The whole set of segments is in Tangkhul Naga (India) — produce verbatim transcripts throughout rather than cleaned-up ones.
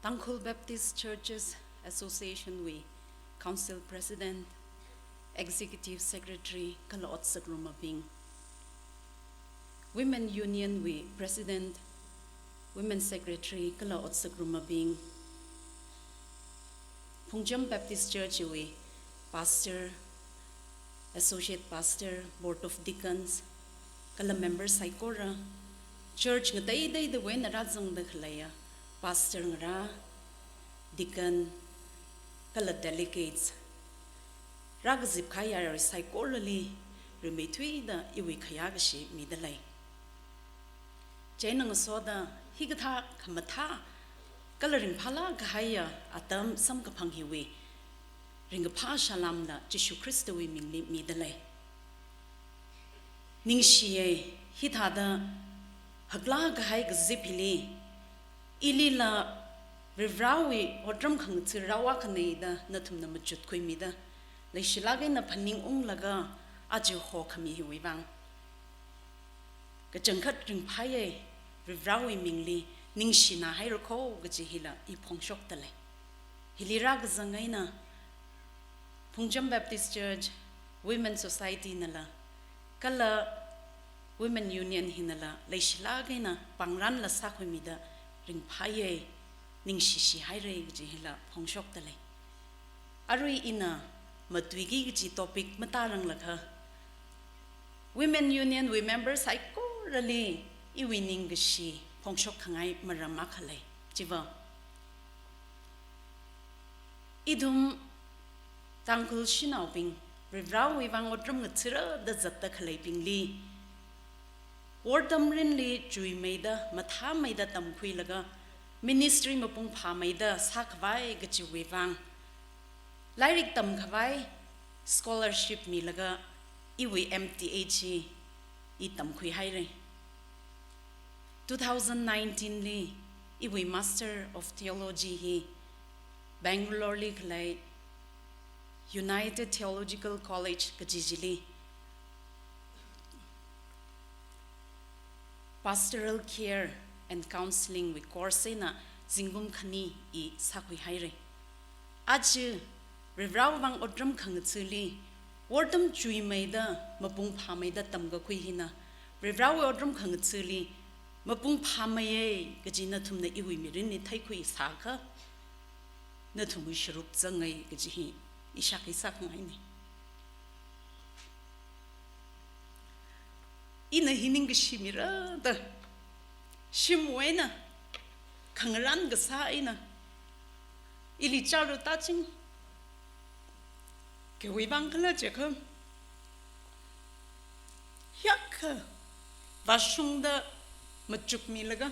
Tangkhul Baptist Churches Association wui Council President, Executive Secretary kala otsak rumabing, Women Union wui President, Women Secretary kala otsak rumabing, Phungjam Baptist Church wui Pastor, Associate Pastor, Board of Deacons, kala member saikora, church ngateidaidawui eina rāzangda khaleiya pastor ngarā, deacon, kala delegates, rākazip kahai yarui saikorali rimeithuida iwui khayākashi midalei. Chieina ngasoda hikathā khamathā kala ringphālāk kahaiya atam samkaphang hiwui ringkaphā salāmla Jishu Khristawui mingli midalei. Ningshiya, hithāda haklāk kahai kazip hili, ilila Varivarāwui otram khangatha rāvā khanei da nathumna machutkhuimida, leishilāk eina phaningunglaga aja hokhami hiwui vang kachangkhat ringphāya, Varivarāwui mingli ningshina haira kho kaji hila i phongshokdalei. Hili rākazang eina Phungjam Baptist Church Women Society nala kala Women Union hinala leishilāk eina pāngranla sākhuimida ringphāya, ningshishi haira kaji hila phongshokdalei. Arui ina matuiki kaji topic matāranglakha, Women Union wui member saikorali iwui ningkashi phongshok khangai maram akha lei. Chiva, ithum Tangkhul shanaobing, Varivarāwui vang otram ngathara da zatda khaleibingli, wortam rinli chuimeida, mathāmeida tamkhuilaga, ministry mapung phāmeida sākhavai kajiwui vang, lairik tamkhavai scholarship milaga iwui M T H i tamkhui haira. Two thousand nineteen li iwui Master of Theology hi Bangalore li khalei United Theological College kaji chili Pastoral Care and Counseling wui course eina zingkum khani i sākhui haira. Aja Varivarāwui vang otram khangathali wortam chuimeida, mapung phāmeida tamkakhui hina, Varivarāwui otram khangathali mapung phāmeiya kaji nathumna iwui mirinli theikhui sākha, nathumwui sharuk zangai kaji hi ishākhi sākhangaina. Ina hi ningkashi mira da, shimwui eina, khangarān kasā eina, ili chāra tāching, khiwui vang khala jiakha, hiyākha vāshungda machukmilaga,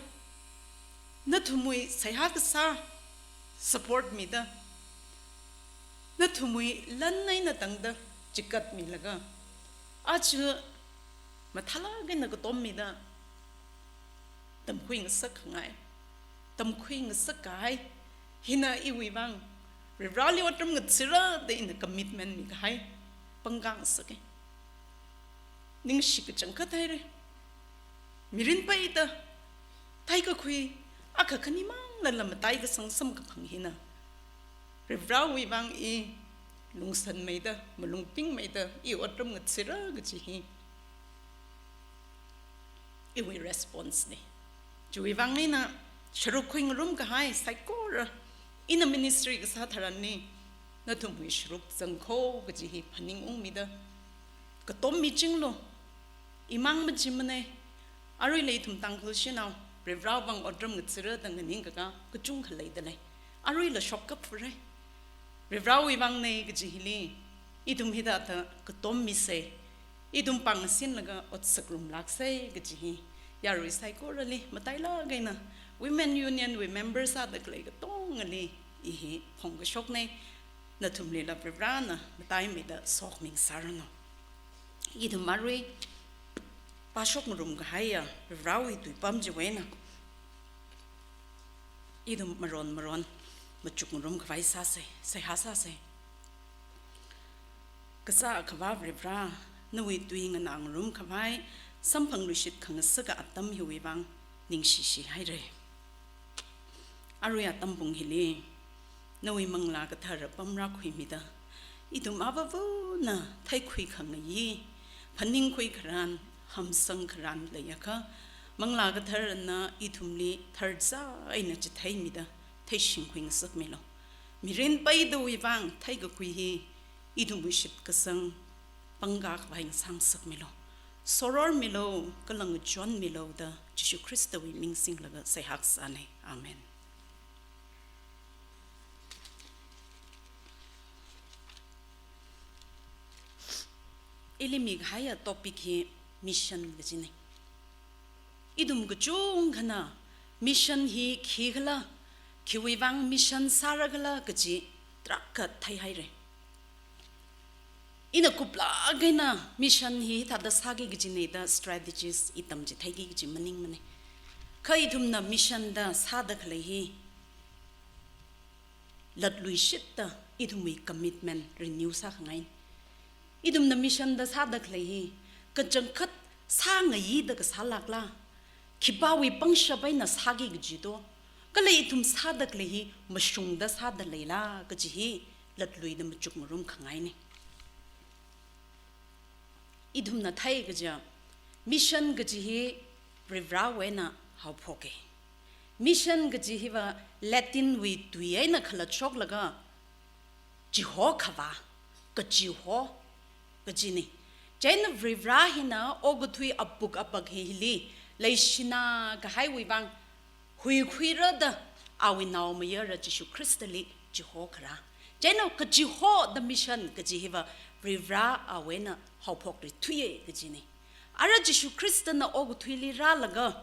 nathumwui seihā kasā support mida, nathumwui lan eina tangda chikatmilaga, aja mathālāk eina katommida tamkhui ngasakkhangai, tamkhui ngasakkahai hina iwui vang Varivarāli otram ngathara da ina commitment mikahai pangkang sāki. Ningshi kachangkhat haira. Mirin peida theikakhui akha khanimangla matai kasang samkaphang hina, Varivarāwui vang i lungsanmeida, malung pingmeida i otram ngathara kaji hi iwui response na. Chiwui vang eina sharuk khuingarum kahai saikora, ina ministry kasā tharanli nathumwui sharuk zangkho kaji hi phaningungmida, katom michinglu, imang machimana, aruila ithum Tangkhul shanao Varivarāwui vang otram ngathara da nganingkaka kachungkha leidalei. Aruila shokkap fure. Varivarāwui vangna kaji hili ithum hithāda katom misa, ithum pāngsinlaga otsak rumlāksa kaji hi yarui saikorali matailāk eina Women Union wui member sāda khalei katongali i hi phongkashokna. Nathumlila Varivarāna mataimeida sokhami ngasāranu. Ithum arui pāshok ngarum kahaiya Varivarāwui tuipam chiwui eina ithum maron maron machuk ngarum khavai sāsa, seihā sāsa. Kasā Akhava Varivarā, nawui tui nganā ngarum khavai samphangluishit khangasaka atam hiwui vang ningshishi haira. Arui atam pung hili, nawui Manglā Kathara pamrākhuimida, ithum avāvana theikhui khangayi, phaningkhui kharan, hamsang kharan leiakha, Manglā Katharana ithumli tharzā eina chitheimida, theishingkhui ngasakmilu. Mirin peidawui vang theikakhui hi, ithumwui shitkasang pangkā khavai ngasāngasakmilu. Sorormilu, kala ngachonmilu da Jishu Khristawui ming singlaga seihā kasāna. Amen. Ili mikahaiya topic hi mission kajina. Ithum kachungkhana mission hi khikhala, khiwui vang mission sārakhala kaji tarākha theihaira. Ina kuplāk eina mission hi hithāda sāki kajina da strategies i tamchitheiki kaji maningmana. Kha ithumna mission da sāda khalei hi, latluishitta ithumwui commitment renew sākhangai. Ithumna mission da sāda khalei hi, kachangkhat sāngayida kasālākla, khipāwui pangshap eina sāki kaji to, kala ithum sāda khalei hi mashungda sāda leila kaji hi latluida machuk marum khangaina. Ithumna thei kaja, mission kaji hi Varivarawui eina haophoka. Mission kaji hiva Latin wui tui eina khalat shoklaga chiho khavā, kachiho kajina. Chieina Varivara hina okathui apuk apak hi hili leishina kahaiwui vang huikhuira da awui naomayara Jishu Khristali chiho kharā. Chieina kachiho da mission kaji hiva Varivara awui eina haophok rithuiya kajina. Ara Jishu Khristana okathuili rālaga,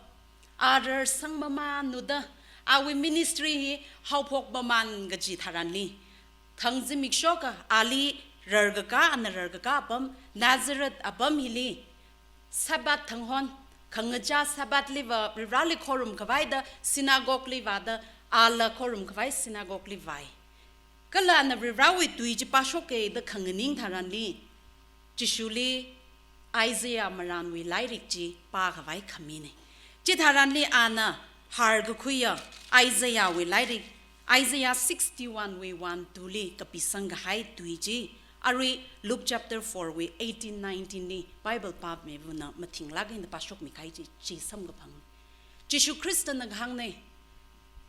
a rarsang mamānlu da, awui ministry hi haophok mamān kaji tharanli, thang zimiksho ka ali rarkaka, ana rarkaka apam, Nazareth apam hili, Sabbath thang hon, khangachā Sabbath liva Varivarali khorum khavai da synagogue li vāda, ala khorum khavai synagogue li vāi. Kala ana Varivarawui tui chi pāshoka da khanganing tharanli, Jishuli Isaiah marānwui lairik chi pākhavai khamina. Chitharanli ana harkakhuiya Isaiahwui lairik, Isaiah sixty-one wui one two li kapisang kahai tui chi, arui Luke chapter four wui eighteen nineteen li Bible pāmivana mathinglaga hina pāshokmi kahai chi, chi samkaphang. Jishu Khristana kahāngna,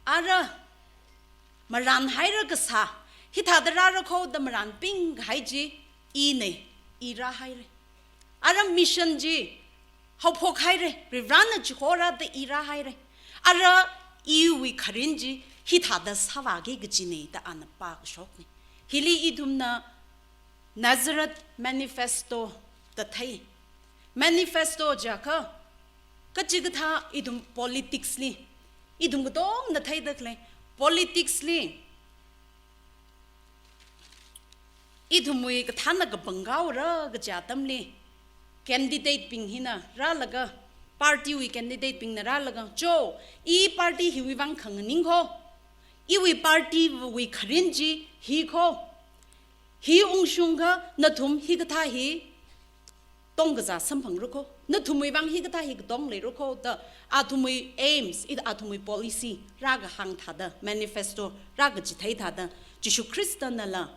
ara marānhaira kasā, hithāda rāra kho da marānping kahai chi ina, i rāhaira. Ara mission chi haophok haira, Varivarana chihorāda i rāhaira. Ara iwui kharin chi hithāda sāvāki kajina da ana pākashokna. Hili ithumna Nazareth Manifesto da thei. Manifesto jiakha, kachikathā ithum politics li, ithum katongna theida khalei politics li, ithumwui kathāna kapangkao ra kaja atamli, candidate bing hina rālaga, party wui candidate bingna rālaga, cho, i party hiwui vang khanganing kho, iwui party wui kharin chi hi kho, hi ungshungakha nathum hikathā hi tongkazā samphangra kho, nathumwui vang hikathā hi katong leira kho da, athumwui aims, i athumwui policy rākahāng thāda, manifesto rākachithei thāda, Jishu Khristanala,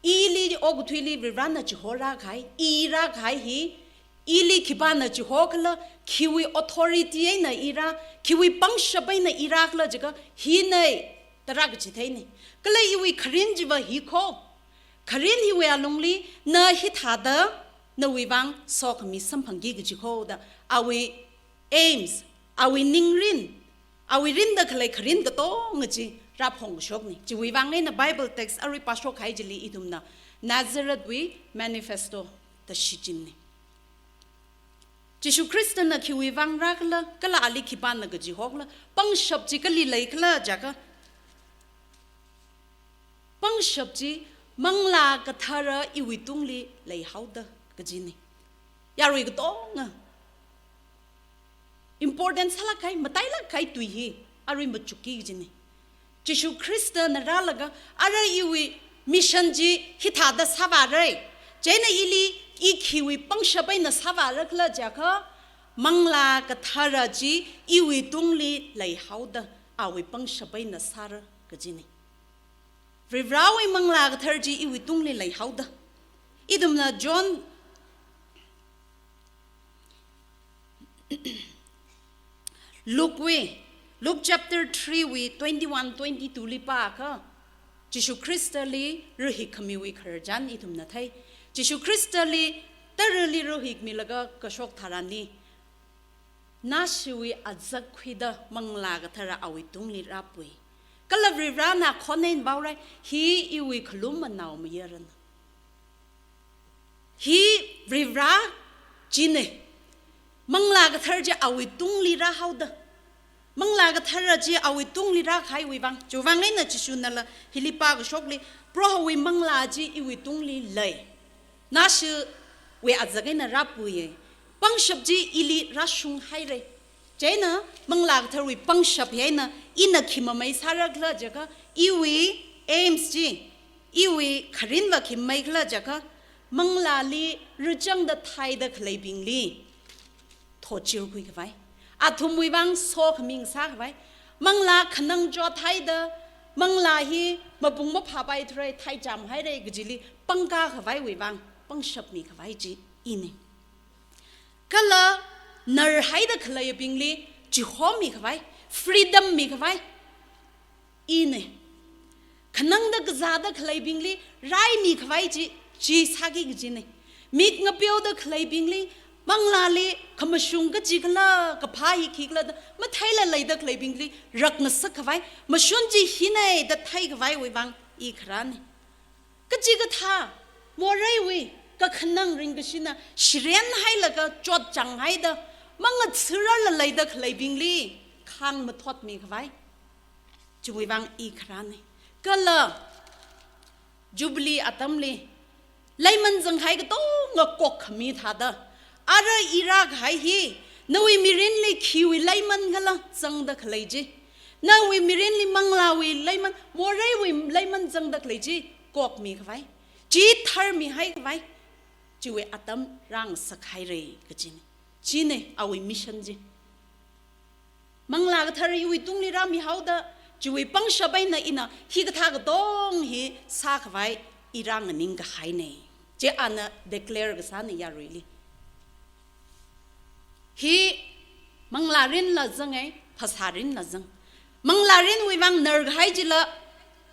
ili okathuili Varivarana chihorā kahai, i rā kahai hi, ili khipāna chihokhala, khiwui authority eina i rā, khiwui pangshap eina i rākhala jiakha, hina da rākachitheina. Kala iwui kharin chiva hi kho, kharin hiwui alungli na hithāda nawui vang sokhami samphangki kaji kho da, awui aims, awui ningrin, awui rinda khalei kharin katonga chi rāphongkashokna. Chiwui vang eina Bible text arui pāshok kahai chili ithumna Nazareth wui manifesto da shichinna. Jishu Khristana khiwui vang rākhala, kala ali khipāna kachihokhala, pangshap chi kali leikhala jiakha, pangshap chi Manglā Kathara iwui tungli leihaoda kajina. Yarui katonga important sālāk kahai, matailāk kahai tui hi arui machukki kajina. Jishu Khristana rālaga, ara iwui mission chi hithāda sāvāra. Chieina ili i khiwui pangshap eina sāvārakhala jiakha, Manglā Kathara chi iwui tungli leihaoda, awui pangshap eina sāra kajina. Varivarawui Manglā Kathar chi iwui tungli leihaoda. Ithumna John, Luke wui, Luke chapter three wui twenty-one, twenty-two li pākha, Jishu Khristali rahikkhamiwui khararchan ithumna thei. Jishu Khristali tarali rahikmilaga kashok tharanli, nashiwui azak khuida Manglā Kathara awui tungli rāpui. Kala Varivarana khon eina vaorai, hi iwui khalum anaomayarana. Hi Varivara china. Manglā Kathar chi awui tungli rāhaoda. Manglā Kathara chi awui tungli rākahaiwui vang. Chiwui vang eina Jishu nala hili pākashokli, Prohowui Manglā chi iwui tungli lei. Nashiwui azak eina rāpuiya. Pangshap chi ili rāshunghaira. Chieina Manglā Katharwui pangshap hieina ina khi mamei sārakhala jiakha, iwui aims chi, iwui kharinva khi mamei khala jiakha, manglāli rāchangda theida khaleibingli thotchirkhui khavai. Athumwui vang sokhami ngasā khavai. Manglā khanang chothaida, manglā hi mapung maphāpai thurai, theichāmhaira kajili pangkā khavaiwui vang pangshap mikhavai chi ina. Kala narhaida khaleibingli chihomi khavai, freedom mikhavai ina. Khanangda kazāda khaleibingli raimi khavai chi, chi sāki kajina. Mik ngapeoda khaleibingli, manglāli khamashung kachikhala, kaphā hi khikhala da matheila leida khaleibingli rakngasak khavai, mashun chi hina da theikhavaiwui vang i kharāna. Kachikathā moreiwui kakhanang ringkashina shiren hailaga chotchang haida, mangatsurarla leida khaleibingli khāng mathotmi khavai, chiwui vang i kharāna. Kala Jubilee atamli, leiman zanghai katonga kokkhami thāda, ara i rākahai hi, nawui mirinli khiwui leiman khala zangda khalei chi, nawui mirinli manglāwui leiman, moreiwui leiman zangda khalei chi kokmi khavai, chi tharmihai khavai, chiwui atam rāngasakhaira kajina. China awui mission chi. Manglā Kathara iwui tungli rāmihaoda, chiwui pangshap eina ina hikathā katong hi sākhavai i rānganing kahaina. Chi ana declare kasāna yaruili. Hi manglārinla zanga, phasārinla zang. Manglārinwui vang narkahai chila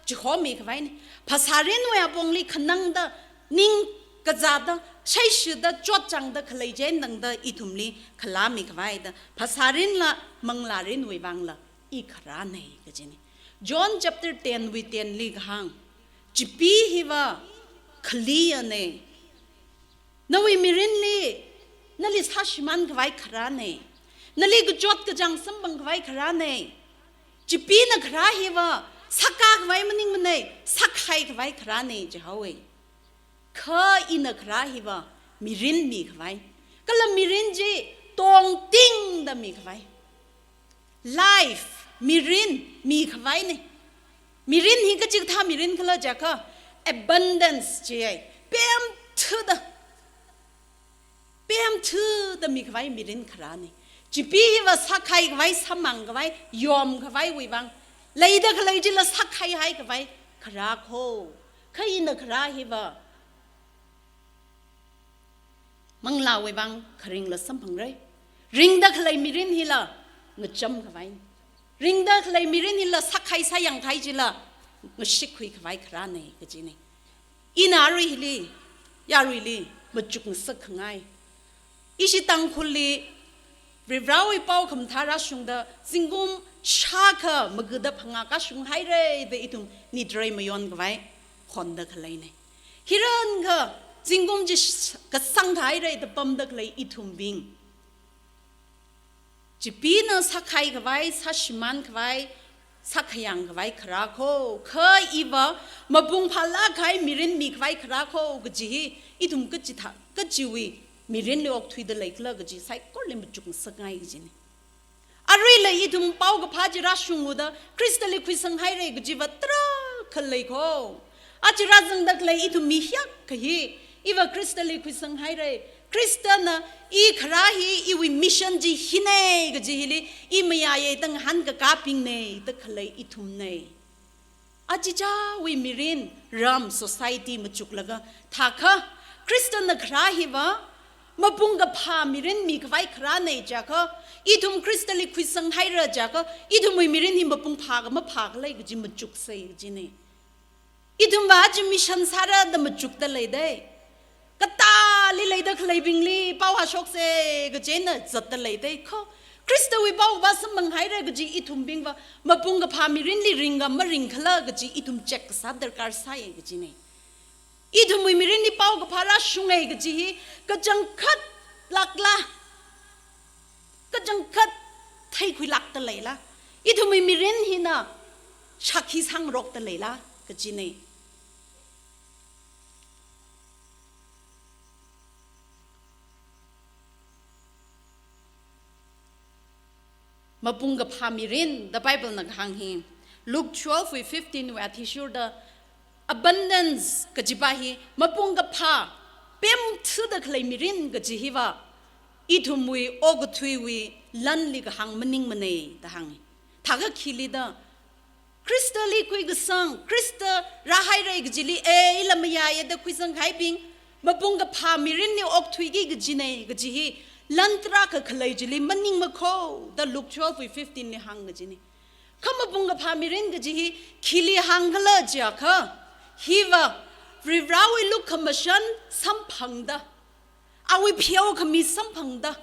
chihomi khavaina. Phasārinwui apongli khanangda, ning kazāda, shaishida, chotchangda khalei chieina tangda ithumli khalāmi khavaida, phasārinla manglārinwui vangla i kharāna kajina. John chapter ten wui ten li kahāng, Chipi hiva khaliyana. Nawui mirinli nali sāshimān khavai kharāna. Nali kachot kachāng samphang khavai kharāna. Chipina kharā hiva sākā khavai maningmana, sākhai khavai kharāna jihaowa. Kha ina kharā hiva mirin mikhavai. Kala mirin chi tongtingda mikhavai. Life, mirin mikhavaina. Mirin hi kachikathā mirin khala jiakha, abundance chi ai. Pemthuda, pemthuda mikhavai mirin kharāna. Chipi hiva sākhai khavai, sāmang khavai, yom khavaiwui vang, leida khalei chila sākhaihai khavai kharā kho. Kha ina kharā hiva manglāwui vang kharingla samphangra. Ringda khalei mirin hila ngacham khavaina. Ringda khalei mirin hila sākhai sāyangkhai chila ngashikkhui khavai kharāna kajina. Ina arui hili, yaruili machukngasak khangai. Ishi Tangkhulli Varivarawui pao khamathā rāshungda zingkum shākha magada phangā kashung haira da ithum nitrei mayon khavai honda khaleina. Hirankha zingkum chi sh-, kasang haira da pamda khalei ithumbing, Chipina sākhai khavai, sāshimān khavai, sākhayang khavai kharā kho, kha iva mapung phālāk kahai mirin mikhavai kharā kho kaji hi, ithum kachithā, kachiwui mirinli okthuida leikhala kaji saikorali machukngasakngai kajina. Aruila ithum paokaphā chi rāshungda, Khristali khuisang haira kajiva tarākha lei kho. Aja rāzangda khalei ithum mi hiyākha hi, iva Khristali khuisang haira, Khristana i kharā hi, iwui mission chi hina kaji hili, i mayāya da ngahānkakābingna da khalei ithumna. Achichāwui mirin, ram, society machuklaga, thākha, Khristana kharā hiva, mapung kaphā mirin mikhavai kharāna jiakha, ithum Khristali khuisanghaira jiakha, ithumwui mirin hi mapung phāka maphāka lei kaji machuksa kajina. Ithumva aja mission sāra da machukda leida. Katāli leida khaleibingli pao hāshoksa kaji eina zatda leida. Kha Khristawui paova samphanghaira kaji ithumbingva mapung kaphā mirinli ringka maringkhala kaji ithum check kasā darkar sāya kajina. Ithumwui mirinli pao kaphā rāshunga kaji hi kachangkhat lākla, kachangkhat theikhuilākda leila, ithumwui mirin hina shākhi sāngarokda leila kajina. Mapung kaphā mirin da Bible na kahāng hi, Luke twelve wui fifteen wui athishurda, abundance kajipa hi, mapung kaphā, pemthuda khalei mirin kaji hiva, ithumwui okathuiwui lanli kahāng maningmana da hānga. Thākha khili da, Khristali khuikasang, Khrista rāhaira kajili, e, ila mayāya da khuisangkahaibing, mapung kaphā mirinli okthuiki kajina kaji hi, lan tarākha khalei chili maningmakho da Luke twelve wui fifteen li hāng kajina. Kha mapung kaphā mirin kaji hi khili hāngkhala jiakha, hiva Varivarāwui lukhamashan samphangda, awui pheokhami samphangda,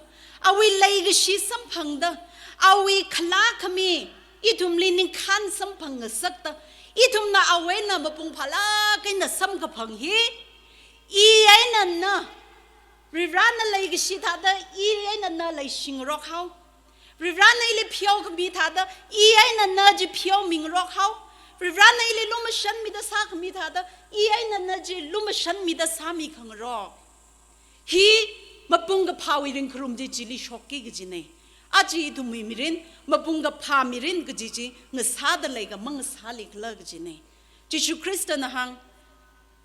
awui leikashi samphangda, awui khalākhami ithumli ningkhān samphangngasakta, ithumna awui eina mapung phālāk eina samkaphang hi, i eina na, Varivarāna leikashi thāda i eina na leishingarokhao. Varivarāna ili pheokhami thāda i eina na chi pheomingarokhao. Varivarāna ili lumashanmida sākhami thāda i eina na chi lumashanmida sāmikhangarok. Hi mapung kaphāwui ringkharum chi chili shokki kajina. Aja ithumwui mirin, mapung kaphā mirin kaji chi ngasāda leika mangasālikhala kajina. Jishu Khristana hāng,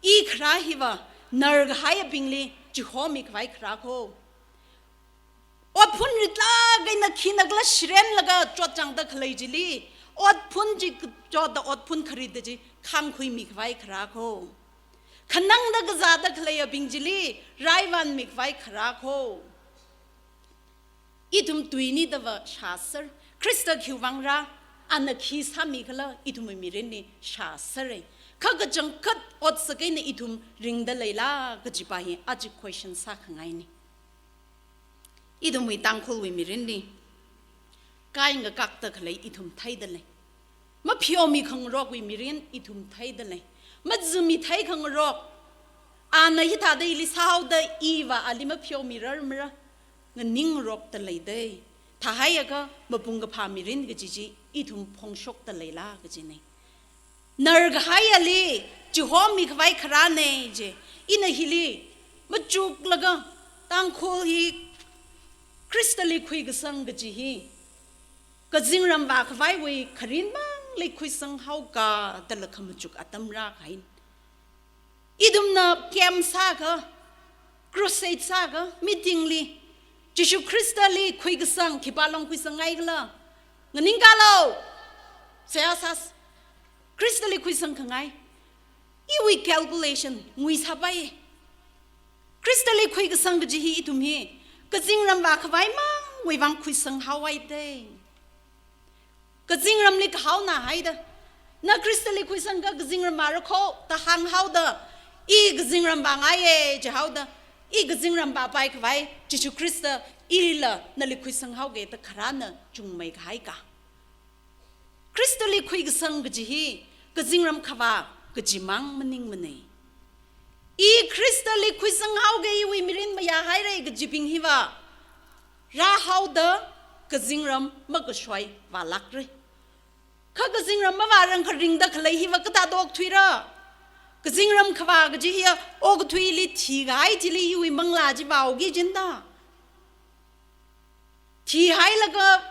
i kharā hiva narkahaiyabingli chihomikhavai kharākho. Otphun ritlāk eina khinakla shirenlaga chotchāngda khalei chili, otphun chi kachotda otphun kharitda chi khāngkhuimikhavai kharākho. Khanangda kazāda khaleiyabing chili raivanmikhavai kharākho. Ithum tuinidava shāser, Khrista khiwui vang rā, ana khi sāmikhala ithumwui mirinli shāsera. Kha kachangkhat otsak eina ithum ringda leila kajipa hi aja question sākhangaina. Ithumwui Tangkhulwui mirinli, kai ngakakta khalei ithum theida lei. Mapheomikhangarokwui mirin ithum theida lei. Mazumi theikhangarok, ana hithāda ili sāhaoda iva ali mapheomirarmara nganingrokta leida. Thāhaiakha mapung kaphā mirin kaji chi ithum phongshokta leila kajina. Narkahaiyali chihomikhavai kharāna je. Ina hili machuklaga Tangkhul hi Khristali khuikasang kaji hi kazingram vākhavaiwui kharin mangli khuisanghaoka dala khamachuk atam rākahaina. Ithumna camp sākha, crusade sākha, meeting li, Jishu Khristali khuikasang khipālong khuisangngaikhala? Nganingkalo. Seihā sāsa. Khristali khuisangkhangai. Iwui calculation ngui sāpai. Khristali khuikasang kaji hi ithum hi kazingram vākhavai mangwui vang khuisanghaowa da. Kazingramli kahaona haida. Na Khristali khuisangkha kazingram vārakho da hānghaoda, i kazingram vāngaiya jihaoda, i kazingram vāpaikhavai Jishu Khrista ila nali khuisanghaoki da kharāna chungmeikahaika. Khristali khuikasang kaji hi kazingram khavā kajimang maningmana. I Khristali khuisanghaoki, iwui mirin mayāhaira kajibing hiva rāhaoda kazingram makashoi vālākra. Kha kazingram mavārangkha ringda khalei hiva kathāda okthuira? Kazingram khavā kaji hiya okathuili thikahai chili iwui manglā chi vāoki jida. Thihailaga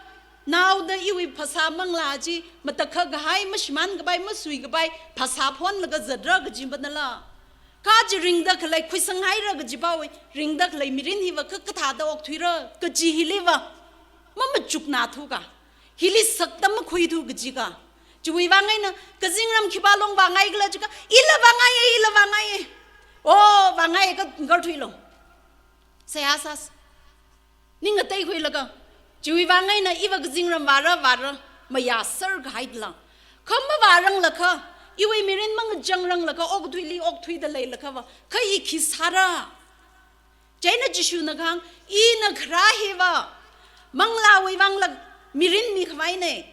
naoda iwui phasā manglā chi matakhak kahai, mashimān kapai, masuikapai phasā phonlaga zatra kaji manala? Kaji ringda khalei khuisanghaira kajipawui, ringda khalei mirin hiva kha kathāda okthuira kaji hiliva mamachuknathuka, hili sakta makhuithu kajika. Chiwui vang eina kazingram khipā long vāngai khala jikha, ila vāngaiye, ila vāngaiye. Oh, vāngaiye ka ngarthuilo. Seihā sāsa. Ning ngateikhuilaga, chiwui vang eina iva kazingram vāra vāra, mayāser kahaila. Kha mavāranglakha, iwui mirin mangachangranglakha, okathuili okthuida leilakhava, kha i khi sāra? Chieina Jishuna kahāng, ina kharā hiva manglāwui vangla mirin mikhavaine.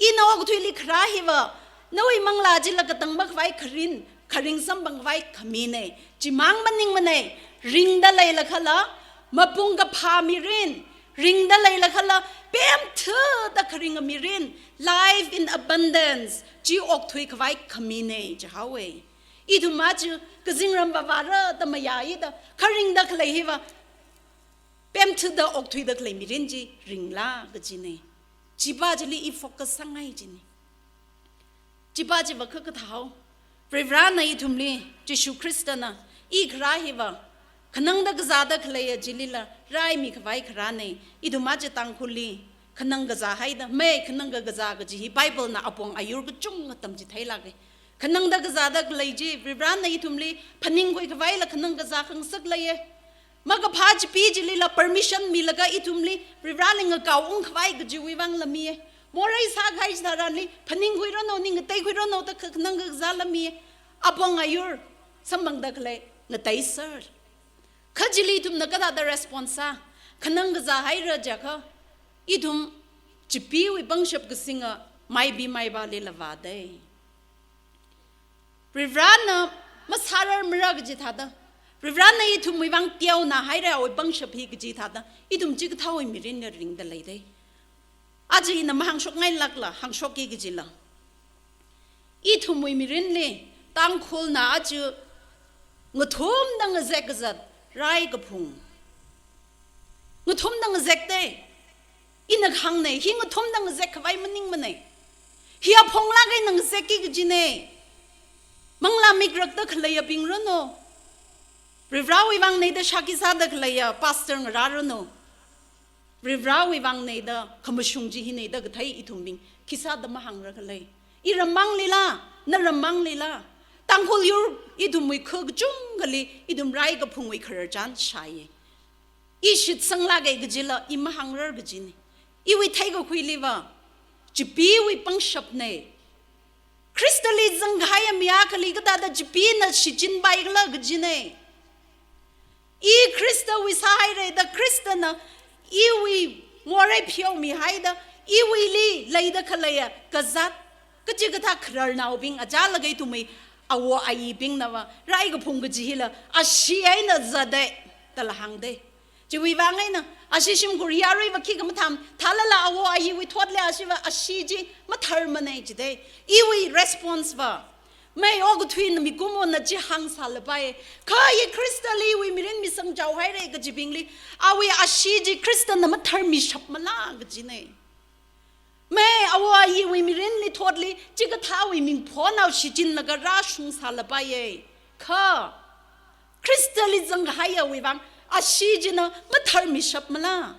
Ina okathuili kharā hiva, nawui manglā chila katang makhavai kharing, kharing samphang khavai khamine. Chimang maningmane, ringda leilakhala, mapung kaphā mirin, ringda leilakhala, pemthuda kharinga mirin, life in abundance, chi okthui khavai khamine, jihaowe. Ithum aja kazingram vāvāra da mayāida, kha ringda khalei hiva, pemthuda okthuida khalei mirin chi ringla kajine. Chipa chili i focus sāngai jine. Chipa chiva kha kathāhao. Varivarana ithumli, Jishu Khristana, i kharā hiva, khanangda kazāda khaleiya chilila, raimi khavai kharāne, ithum aja Tangkhulli, khanang kazā haida, mei khanang kakazā kaji hi Bible na apong ayur kachungkha tamchitheilāke. Khanangda kazāda khalei chi, Varivarana ithumli, phaningkhui khavaila khanang kazā khangasak leiye. Makaphā chipi chilila permission milaga ithumli, Varivarali ngakaung khavai kajiwui vangla miye. Morei sākahai chitharanli, phaningkhuiranu, ning ngateikhuiranu da kha-, khanang kazāla miye. Apong ayur, samphangda khalei, ngateiser. Kha chili ithumna kathāda response sā, khanang kazā haira jiakha, ithum chipiwui pangshap kasinga, maibi maivālila vādei. Varivarana masārarmara kaji thāda, Varivarana ithumwui vang teonā haira awui pangshap hi kaji thāda, ithum chikathāwui mirinna ringda leidei. Aja ina mahāngshokngailākla, hāngshokki kajila. Ithumwui mirinli, Tangkhulna aja ngathumda ngazek kazat, rai kaphung. Ngathumda ngazekdei. Ina kahāngne, hi ngathumda ngazek khavai maningmane. Hi aphonglāk eina ngazekki kajine. Manglā mikrakta khaleiyabing ranu. Varivarawui vangneida shākhi sāda khaleiya pastor ngarā ranu. Varivarawui vangneida khamashung chi hine da kathei ithumbing khisāda mahāngra khalei. I rammanglila, na rammanglila, Tangkhul yur ithumwui kha kachungkhali ithum rai kaphungwui khararchan shāye. I shitsanglāke kajila, i mahāngrar kajine. Iwui theikakhuiliva, chipiwui pangshapne. Khristali zangkahaiya mi akhali kathāda chipina shichinpaikhala kajine. I Khristawui sāhaire da Khristana iwui morei pheomihaida, iwuili leida khaleiya kazat, kachikathā khararnaobing, achālakha ithumwui awo ayibingnava, rai kaphung kaji hila, ashee eina zatdei, dala hāngdei. Chiwui vang eina, ashee shimkhur yaruiva khikha matham, thālala awo ayiwui thotli asheeva, ashee chi matharmane jidei. Iwui response va, mei okathuina mikumona chi hāngsālapai. Kha i Khristali iwui mirin misangchao haire kajibingli, awui ashee chi Khristana matharmishapmala kajine. Mei awo ayiwui mirinli thotli, chikathāwui mingphonao shichinlaga rāshungsālapaiye. Kha, Khristali zangkahaiyawui vang, ashee china matharmishapmala.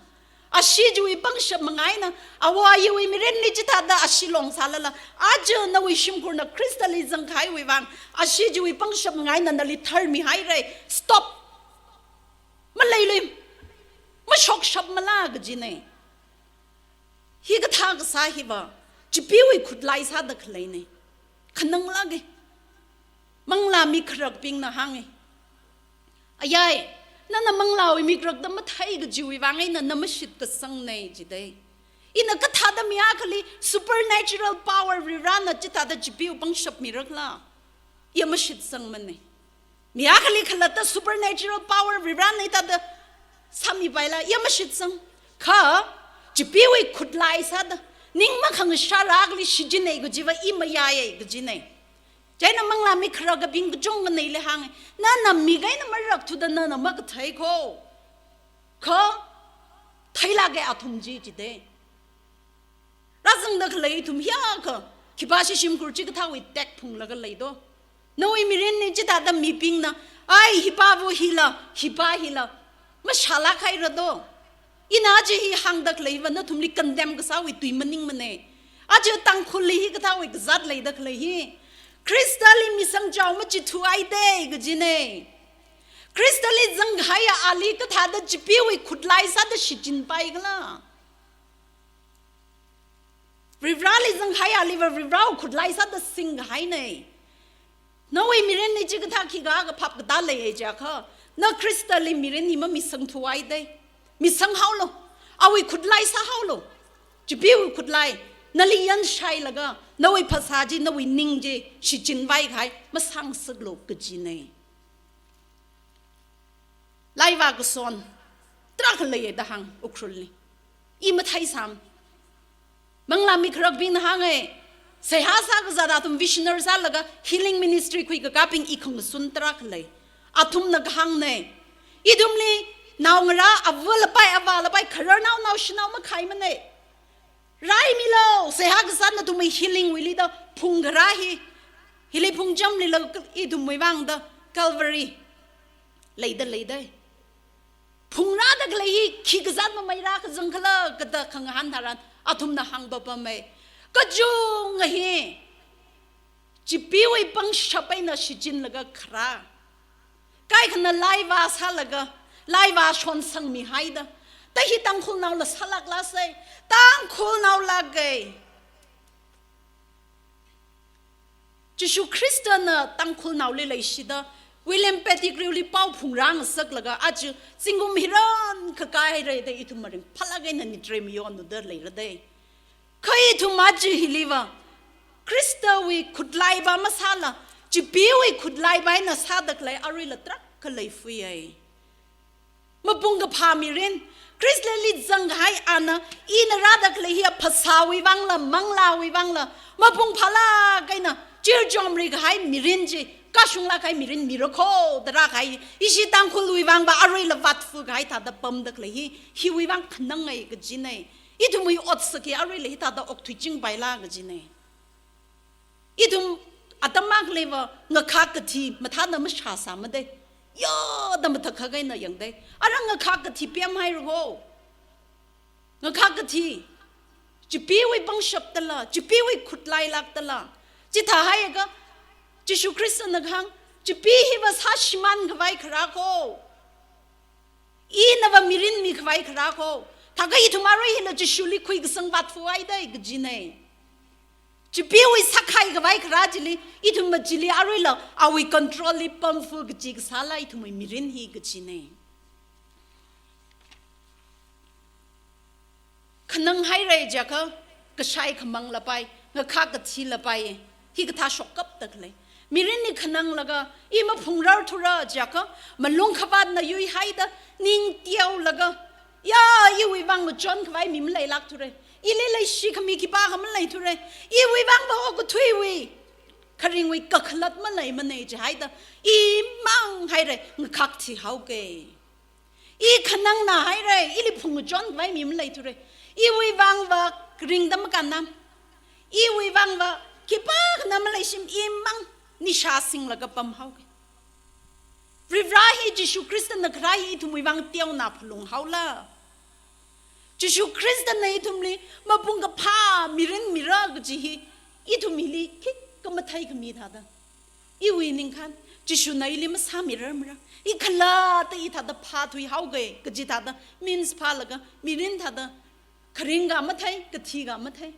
Ashee chiwui pangshap manga eina, awo ayiwui mirinli chithāda ashee longsālala, aja nawui shimkhurna Khristali zangkahaiwui vang, ashee chiwui pangshap manga eina nali tharmihaire. Stop! Maleilui, mashokshapmala kajine. Hikathā kasā hiva, chipiwui khutlai sāda khaleine. Khananglāke. Manglā mikharakbingna hānge. Ayai, nana manglāwui mikharakta mathei kajiwui vang eina na mashitkasangne jidei. Ina kathāda mi akhali supernatural power Varivarana chithāda chipiwui pangshap mirakhala. I mashitsangmane. Mi akhali khalatta supernatural power Varivarana hithāda sāmipaila, i mashitsang. Kha, chipiwui khutlai sāda, ning makhangashāra akhali shichinne kajiva i mayāye kajine. Chieina manglā mikharakabing kachungkhana ili hānge, nana mik eina marakthuda nana makathei kho. Kha, theilāke athum chi jidei. Rāzangda khalei ithum hiyākha, khipāshi shimkhur chikathāwui tekphunglaga leido. Nawui mirinli chithāda mibingna, ai, hipāva hila, hipā hila, mashālāk haira do. Ina aja hi hāngda khaleiva nathumli condemn kasāwui tui maningmana. Aja Tangkhulli hikathāwui kazāt leida khalei hi. Khristali misangchao machithuihaida kajina. Khristali zanghaiya ali kathāda Chipeewui khutlai sāda shichinpai khala? Varivarali zanghaiya aliva Varivarawui khutlai sāda singkahaina. Nawui mirinli chikathā khikha kaphap katā leiya jiakha, na Khristali mirin hi mamisangthuihaida. Misanghaolu. Awui khutlai sāhaolu. Chipeewui khutlai. Nali yanshailaga, nawui phasā chi, nawui ning chi shichinpai kahai masāngasaklu kajina. Laiva kason tarākha leiya da hānga Ukhrulli. I matheisam. Manglā mikharakbingna hānga, seihā sākazat athum visionary sālaga healing ministry khuikakābing i khangasun tarākha lei. Athumna kahāngna, ithumli naongarā, avā lapai, avā lapai, khararnao, naoshinao makhaimana. Raimilu, seihā kasā nathumwui healing wuili da phungkharā hi, hili phungchamlila ithumwui vang da Calvary leida leida. Phungrāda khalei hi khi kazat mamei rākazang khala kathā khangahān tharan athumna hāngpapama. Kachungkha hi Chipeewui pangshap eina shichinlaga kharā. Kaikhana laiva sālaga, laiva shonsangmihaida. Ta hi Tangkhulnaola sālākla sai, Tangkhulnaolāka. Jishu Khristana Tangkhulnaoli leishida, William Pettigrewli pao phungrāngasaklaga, aja zingkum hiran kakaihaira da ithum maringphālāk eina nitre miyonuda leira da. Kha ithum aja hiliva, Khristawui khutlaiva masāla, Chipeewui khutlaiva eina sāda khalei aruila tarākha leifui ai. Mapung kaphā mirin, Khristali zanghai ana, ina rāda khalei hiya phasāwui vangla, manglāwui vangla, mapung phālāk eina, chirchomri kahai mirin chi, kashunglāk kahai mirin mira kho, da rākahai, ishi Tangkhulwui vangva aruila vātfu kahai thāda pamda khalei hi, hiwui vang khanang ai kajina. Ithumwui otsak hi aruila hithāda okthuichingpaila kajina. Ithum atam akhaliva ngakhak kathi mathāna mashāsāmada. Yoda mathākhak eina yangda. Ara ngakhak kathi pemhaira kho. Ngakhak kathi. Chipeewui pangshapdala, Chipeewui khutlailākdala. Chithāhaiakha, Jishu Khristana kahāng, Chipee hiva sāshimānkhavai kharā kho. Inava mirin mikhavai kharā kho. Thākha ithum arui hila Jishuli khuikasang vātfuhaida kajina. Chipeewui sākhaikhavai kharā chili, ithumva chili aruila awui controlli pamfu kachi kasāla ithumwui mirin hi kajina. Khananghaira jiakha, kashai khamang lapai, ngakhak kathi lapai, hikathā shokkapda khalei. Mirinli khananglaga, i maphungrarthura jiakha, malung khavātna yuihaida, ning teolaga, ya, iwui vang ngachonkhavai mi maleilākthura. Ili leishikhami khipākha maleithura. Iwui vangva okathuiwui, kharingwui kakhalat maleimana jihaida, i manghaira, ngakhak thihaoka. I khanangnahaira, ili phungchon khavai mi maleithura. Iwui vangva ringda makānnam. Iwui vangva khipākhana maleishim, i mang nisha singlaga pamhaoka. Varivara hi Jishu Khristana kharā hi ithumwui vang teona phalunghaola. Jishu Khristana ithumli mapung kaphā mirin mira kaji hi ithum hili khikha matheikhami thāda. Iwui ningkhān, Jishuna ili masāmirarmara. I khalatta i thāda phāthuihaoka, kaji thāda, means phālaga, mirin thāda, kharingkha mathei, kathikha mathei.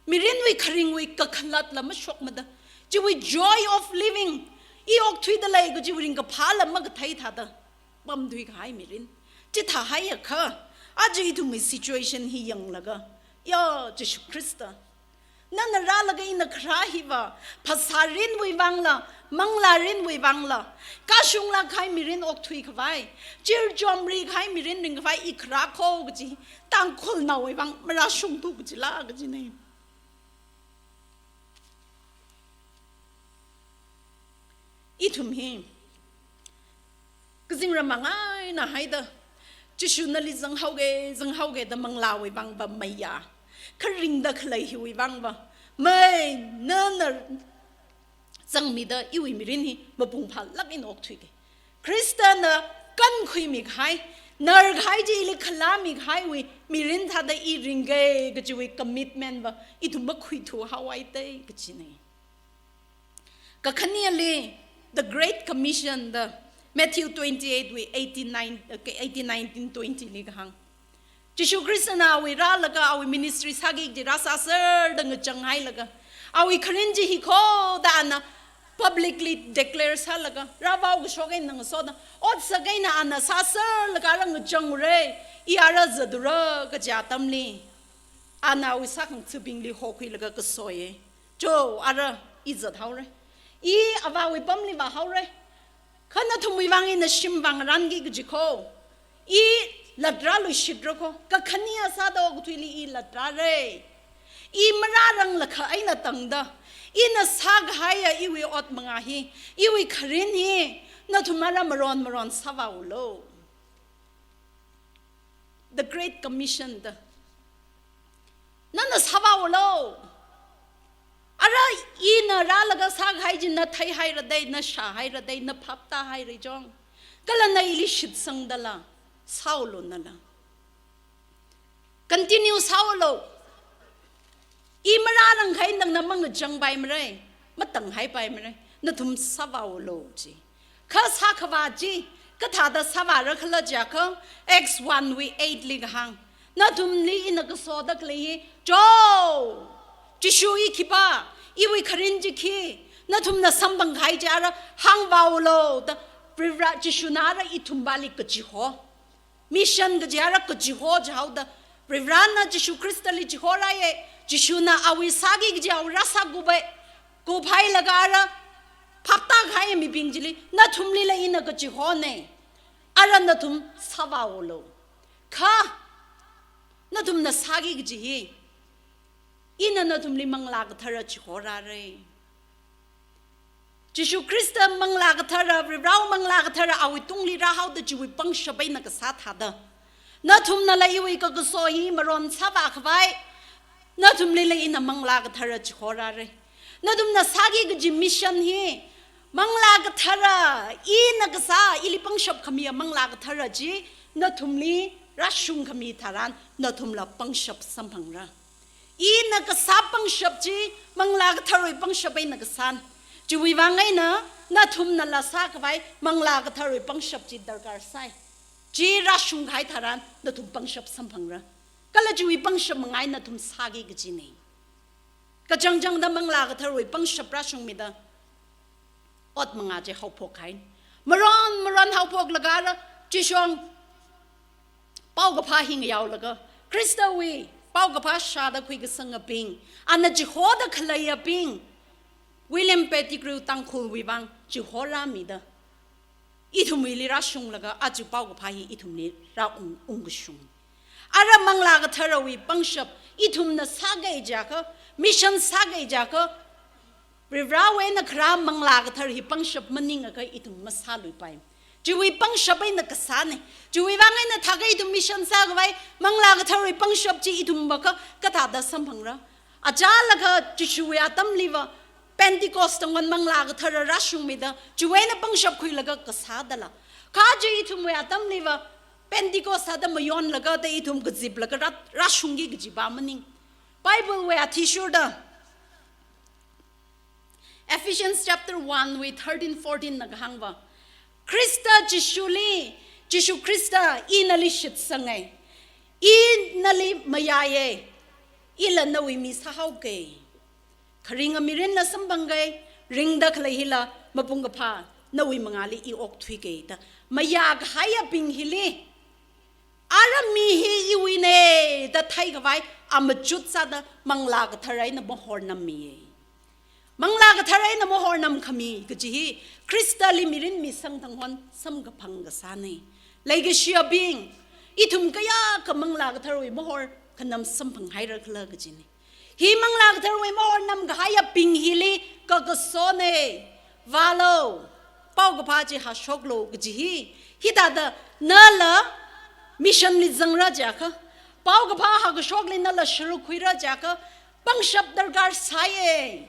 Mirinwui kharingwui kakhalatla mashokmada. Chiwui joy of living, i okthuida lei kajiwui ringkaphāla makathei thāda. Pamthuikahai mirin. Chithāhaiakha, aja ithumwui situation hi yanglaga, ya, Jishu Khrista, nana rālaga ina kharā hiva, phasārinwui vangla, manglārinwui vangla, kashunglāk kahai mirin okthuikhavai, chirchomrikahai mirin ringkhavai i kharā kho kaji, Tangkhulnaowui vang marāshungthu kajila kajina. Ithum hi, kazingram mangainahaida, Jishu nali zanghaoka, zanghaoka da manglāwui vangva meiya. Kha ringda khalei hiwui vangva, mei, nana zangmida iwui mirin hi mapung phālāk eina okthuike. Khristana kankhuimi kahai, narkahai chili khalāmi kahaiwui mirin thāda i ringke kajiwui commitment va ithum makhuithuhaowa te kajine. Kakhaneli, the Great Commission da Matthew twenty-eight wui eighteen, nine, uh, eighteen, nineteen, twenty li kahāng. Jishu Khristana awui rālaga awui ministry sāki kaji rāsāserda ngachang hailaga, awui kharin chi hiko da ana publicly declare sālaga, rāvao kashok eina ngasoda, otsak eina ana sāserlaga rāngachang ure, i ara zatura kaja atamli, ana awui sākhangathabingli hokhuilaga kasoye. Cho, ara i zathaore. I avāwui pamli vāhaore. Kha nathumwui vang ina shim vāngarānki kaji kho. I latrāluishitra kho. Kakhane sāda okathuili i latrāre. I marāranglakha eina tangda, ina sākahaiya iwui ot manga hi, iwui kharin hi, nathum ara maron maron sāvāulu. The Great Commission da. Nana sāvāulu. Ara ina rālaga sākahai chi na theihaira dei, na shāhaira dei, na phaptāhaira chong. Kala na ili shitsangdala sāulu nala. Continue sāulu. I marārangkha eina tangda mangachangpai mare, matanghaipai mare. Nathum sāvāulu chi. Kha sākhavā chi, kathāda sāvāra khala jiakha, Acts one wui eight li kahāng. Nathumli ina kasoda khalei hi, cho, Jishu i khipā, iwui kharin chi khi, nathumna samphangkahai chi ara hāngvāulu da, Varivara Jishuna ara ithumbali kachiho. Mission kaji ara kachiho jihaoda, Varivarana Jishu Khristali chihorāye, Jishuna awui sāki kaji awui rāsākupe, kuphailaga ara phaptākahai mibing chili, nathumlila ina kachihone, ara nathum sāvāulu. Kha, nathumna sāki kaji hi, ina nathumli Manglā Kathara chihorāre. Jishu Khrista Manglā Kathara, Varivarāwui Manglā Kathara awui tungli rāhaoda chiwui pangshap eina kasā thāda, nathumnala iwui kakaso hi maron sāvākhavai, nathumlila ina Manglā Kathara chihorāre. Nathumna sāki kaji mission hi, Manglā Kathara, ina kasā, ili pangshap khamiya Manglā Kathara chi, nathumli rāshungkhami tharan, nathumla pangshap samphangra. Ina kasā pangshap chi, Manglā Katharawui pangshap eina kasāna. Chiwui vang eina, nathumnala sākhavai, Manglā Katharawui pangshap chi darkar sai. Chi rāshungkahai tharan, nathum pangshap samphangra. Kala chiwui pangshap manga eina nathum sāki kajine. Kachangchangda Manglā Katharawui pangshap rāshungmida, ot manga chi haophokhaina. Maron maron haophoklaga ara, chishong paokaphā hi ngayaolaga, Khristawui paokaphā shāda khuikasangabing, ana chihoda khaleiyabing, William Pettigrew Tangkhulwui vang chihorāmida, ithumwuili rāshunglaga aja paokaphā hi ithumli rāung, ungkashung. Ara Manglā Katharawui pangshap ithumna sāki jiakha, mission sāki jiakha, Varivarāwui eina kharā Manglā Kathara hi pangshap maningakha ithum masāluipai. Chiwui pangshap eina kasāne. Chiwui vang eina thākha ithum mission sākhavai, Manglā Katharawui pangshap chi ithum vākha kathāda samphangra. Achālakha Jishuwui atamliva, Pentecost tangkhon Manglā Kathara rāshungmida, chiwui eina pangshap khuilaga kasādala. Kha chi ithumwui atamliva, Pentecost thāda mayonlaga da ithum kaziplaga rā, rāshungki kajiva maning. Bible wui athishurda, Ephesians chapter one wui thirteen, fourteen na kahāngva, Khrista Jishuli, Jishu Khrista, i nali shitsange, i nali mayāye, ila nawui mi sāhaoke. Kharinga mirinla samphangke, ringda khalei hila mapung kaphā, nawui mangāli i okthuike da, mayākahaiyabing hili, ara mi hi iwuine da theikhavai amachut sāda Manglā Kathara eina mahornammiye. Manglā Kathara eina mahornamkhami kaji hi Khristali mirin misang tangkhon samkaphang kasāne. Leikashiyabing, ithum kayākha Manglā Katharawui mahorkhanam samphanghaira khala kajine. Hi Manglā Katharawui mahornamkahaiyabing hili kakasone. Vālu, paokaphā chi hāshoklu kaji hi. Hithāda nala missionli zangra jiakha, paokaphā hākashokli nala sharuk khuira jiakha, pangshap darkar sāye.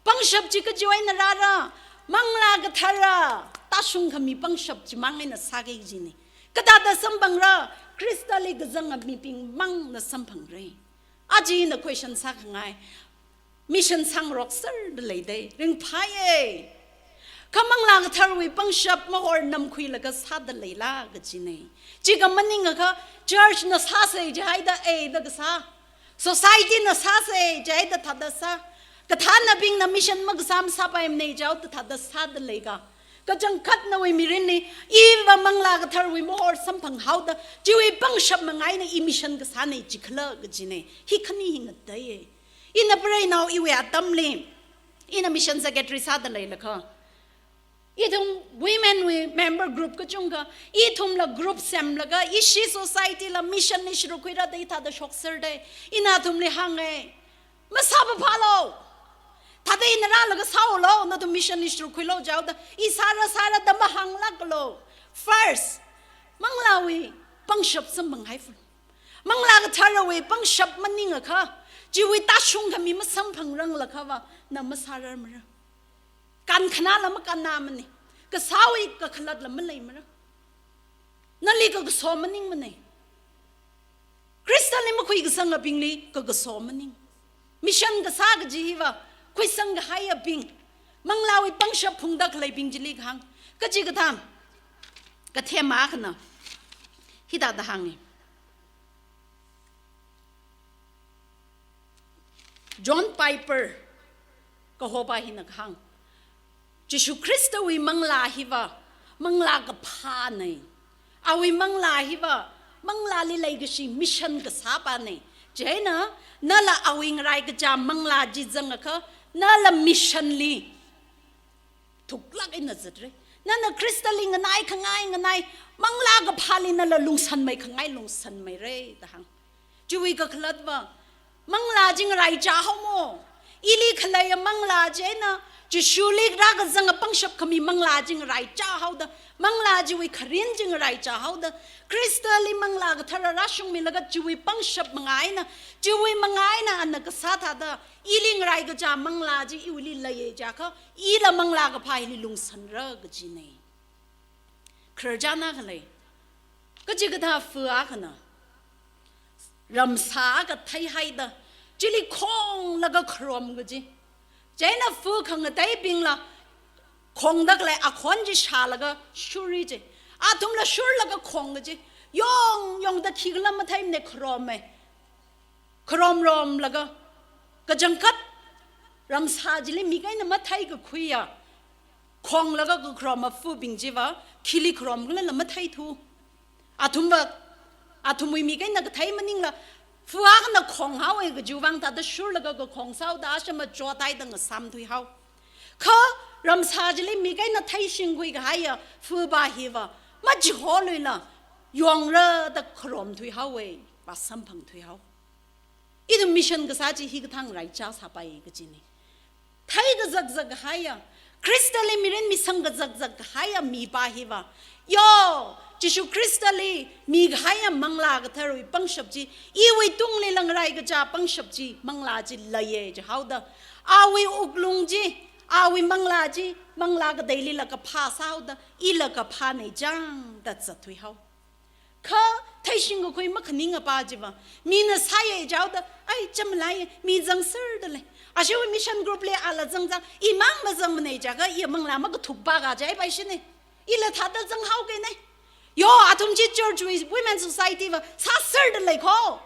Pangshap chi kachiwui eina rāra, Manglā Kathara tāshungkhami pangshap chimang eina sāki kajina. Kathāda samphangra, Khristali kazanga mibingmangna samphangra. Aja ina question sākhangai. Mission sāngarokserda leidei, ringphāya. Kha Manglā Katharawui pangshap mahor namkhuilaga sāda leila kajina. Chikha maningakha church na sāsa jihaida eida kasā, society na sāsa jihaida thāda sā, kathānabingna mission makasā masāpaimana jihaoda thāda sāda leika. Kachangkhat nawui mirinli, iva Manglā Katharawui mahor samphanghaoda, chiwui pangshap manga eina i mission kasāna jikhala kajina. Hi khani hi ngateiya. Ina preinao iwui atamli, ina mission secretary sāda leilakha, ithum women wui member group kachungkha, ithumla group semlaga, ishi society la mission li shuruk khuira da ithāda shokserda, ina athumli hānga. Masāpaphālu. Thāda ina rālaga sāulu, nathum mission li shuruk khuilu jihaoda, i sāra sāra da mahānglākalu. First, Manglāwui pangshap samphanghaifun. Manglā Katharawui pangshap maningakha, chiwui tāshungkhami masamphangranglakha va, na masārarmara. Kankhanāla makannāmana. Kasāwui kakhalatla maleimara. Nali kakaso maningmana. Khristali makhuikasangabingli kakaso maning. Mission kasā kaji hiva, khuisangkahaiyabing, Manglāwui pangshap phungda khaleibing chili kahāng. Kachikathā, kathem akhana hithāda hānga. John Piper kahopa hina kahāng, Jishu Khristawui Manglā hiva Manglā kaphāna. Awui Manglā hiva Manglāli leikashi mission kasāpana. Chieina, nala awui ngaraikacha Manglā chi zangakha, nala mission li thuklāk eina zatra. Nana Khristali nganaikhangai nganai, Manglā kaphāli nala lungsanmeikhangai lungsanmeira da hāng. Chiwui kakhalatva, Manglā chi ngaraichā haomo. Ili khaleiya Manglā chieina, Jishuli rākazanga pangshap khami Manglā chi ngaraichā haoda, Manglā chiwui kharin chi ngaraichā haoda, Khristali Manglā Kathara rāshungmilaga chiwui pangshap manga eina, chiwui manga eina ana kasā thāda, ili ngaraikacha Manglā chi iwuili leiya jiakha, ila Manglā kaphā hili lungsanra kajina. Khararchan akha lei. Kachikathā fu akhana ramsā akha theihaida, chili khonglaga kharom kaji. Chieina fu khangateibingla khongda khalei akhon chi shālaga shurra ji. Athumla shurlaga khong kaji. Yong yongda khikhala matheimana, kharoma. Kharomromlaga, kachangkhat ramsā chili mik eina matheikakhuiya, khonglaga kakharoma fubing chiva khili kharomkhalala matheithu. Athumva, athumwui mik eina kathei maningla, fu akhana khonghaowa kajiwui vang thāda shurlaga kakhong sāhaoda ashama chothaida ngasāmthuihao. Kha ramsā chili mik eina theishingkhuikahaiya fupa hiva machiholuila, yongra da kharomthuihaowa, vāsamphangthuihao. Ithum mission kasā chi hikathā ngaraichā sāpai kajina. Theikazakzak kahaiya, Khristali mirin misangkazakzak kahaiya mipa hiva, yo, Jishu Khristali mikahaiya Manglā Katharawui pangshap chi, iwui tunglila ngaraikacha pangshap chi, Manglā chi leiya jihaoda, awui wuklung chi, awui Manglā chi, Manglā kateilila kaphā sāhaoda, ila kaphāna chang da zatthuihao. Kha theishingkakhui makhaningapa chiva, mina sāya jihaoda, ai, chamalaiya, mi zangserda lei. Ashiwui mission group li ala zangzang, imang mazangmana jiakha, iya Manglā makathukpa kaji ai paishina. Ila thāda zanghaokina. Yo, athum chi church wui women society va sāserda lei kho.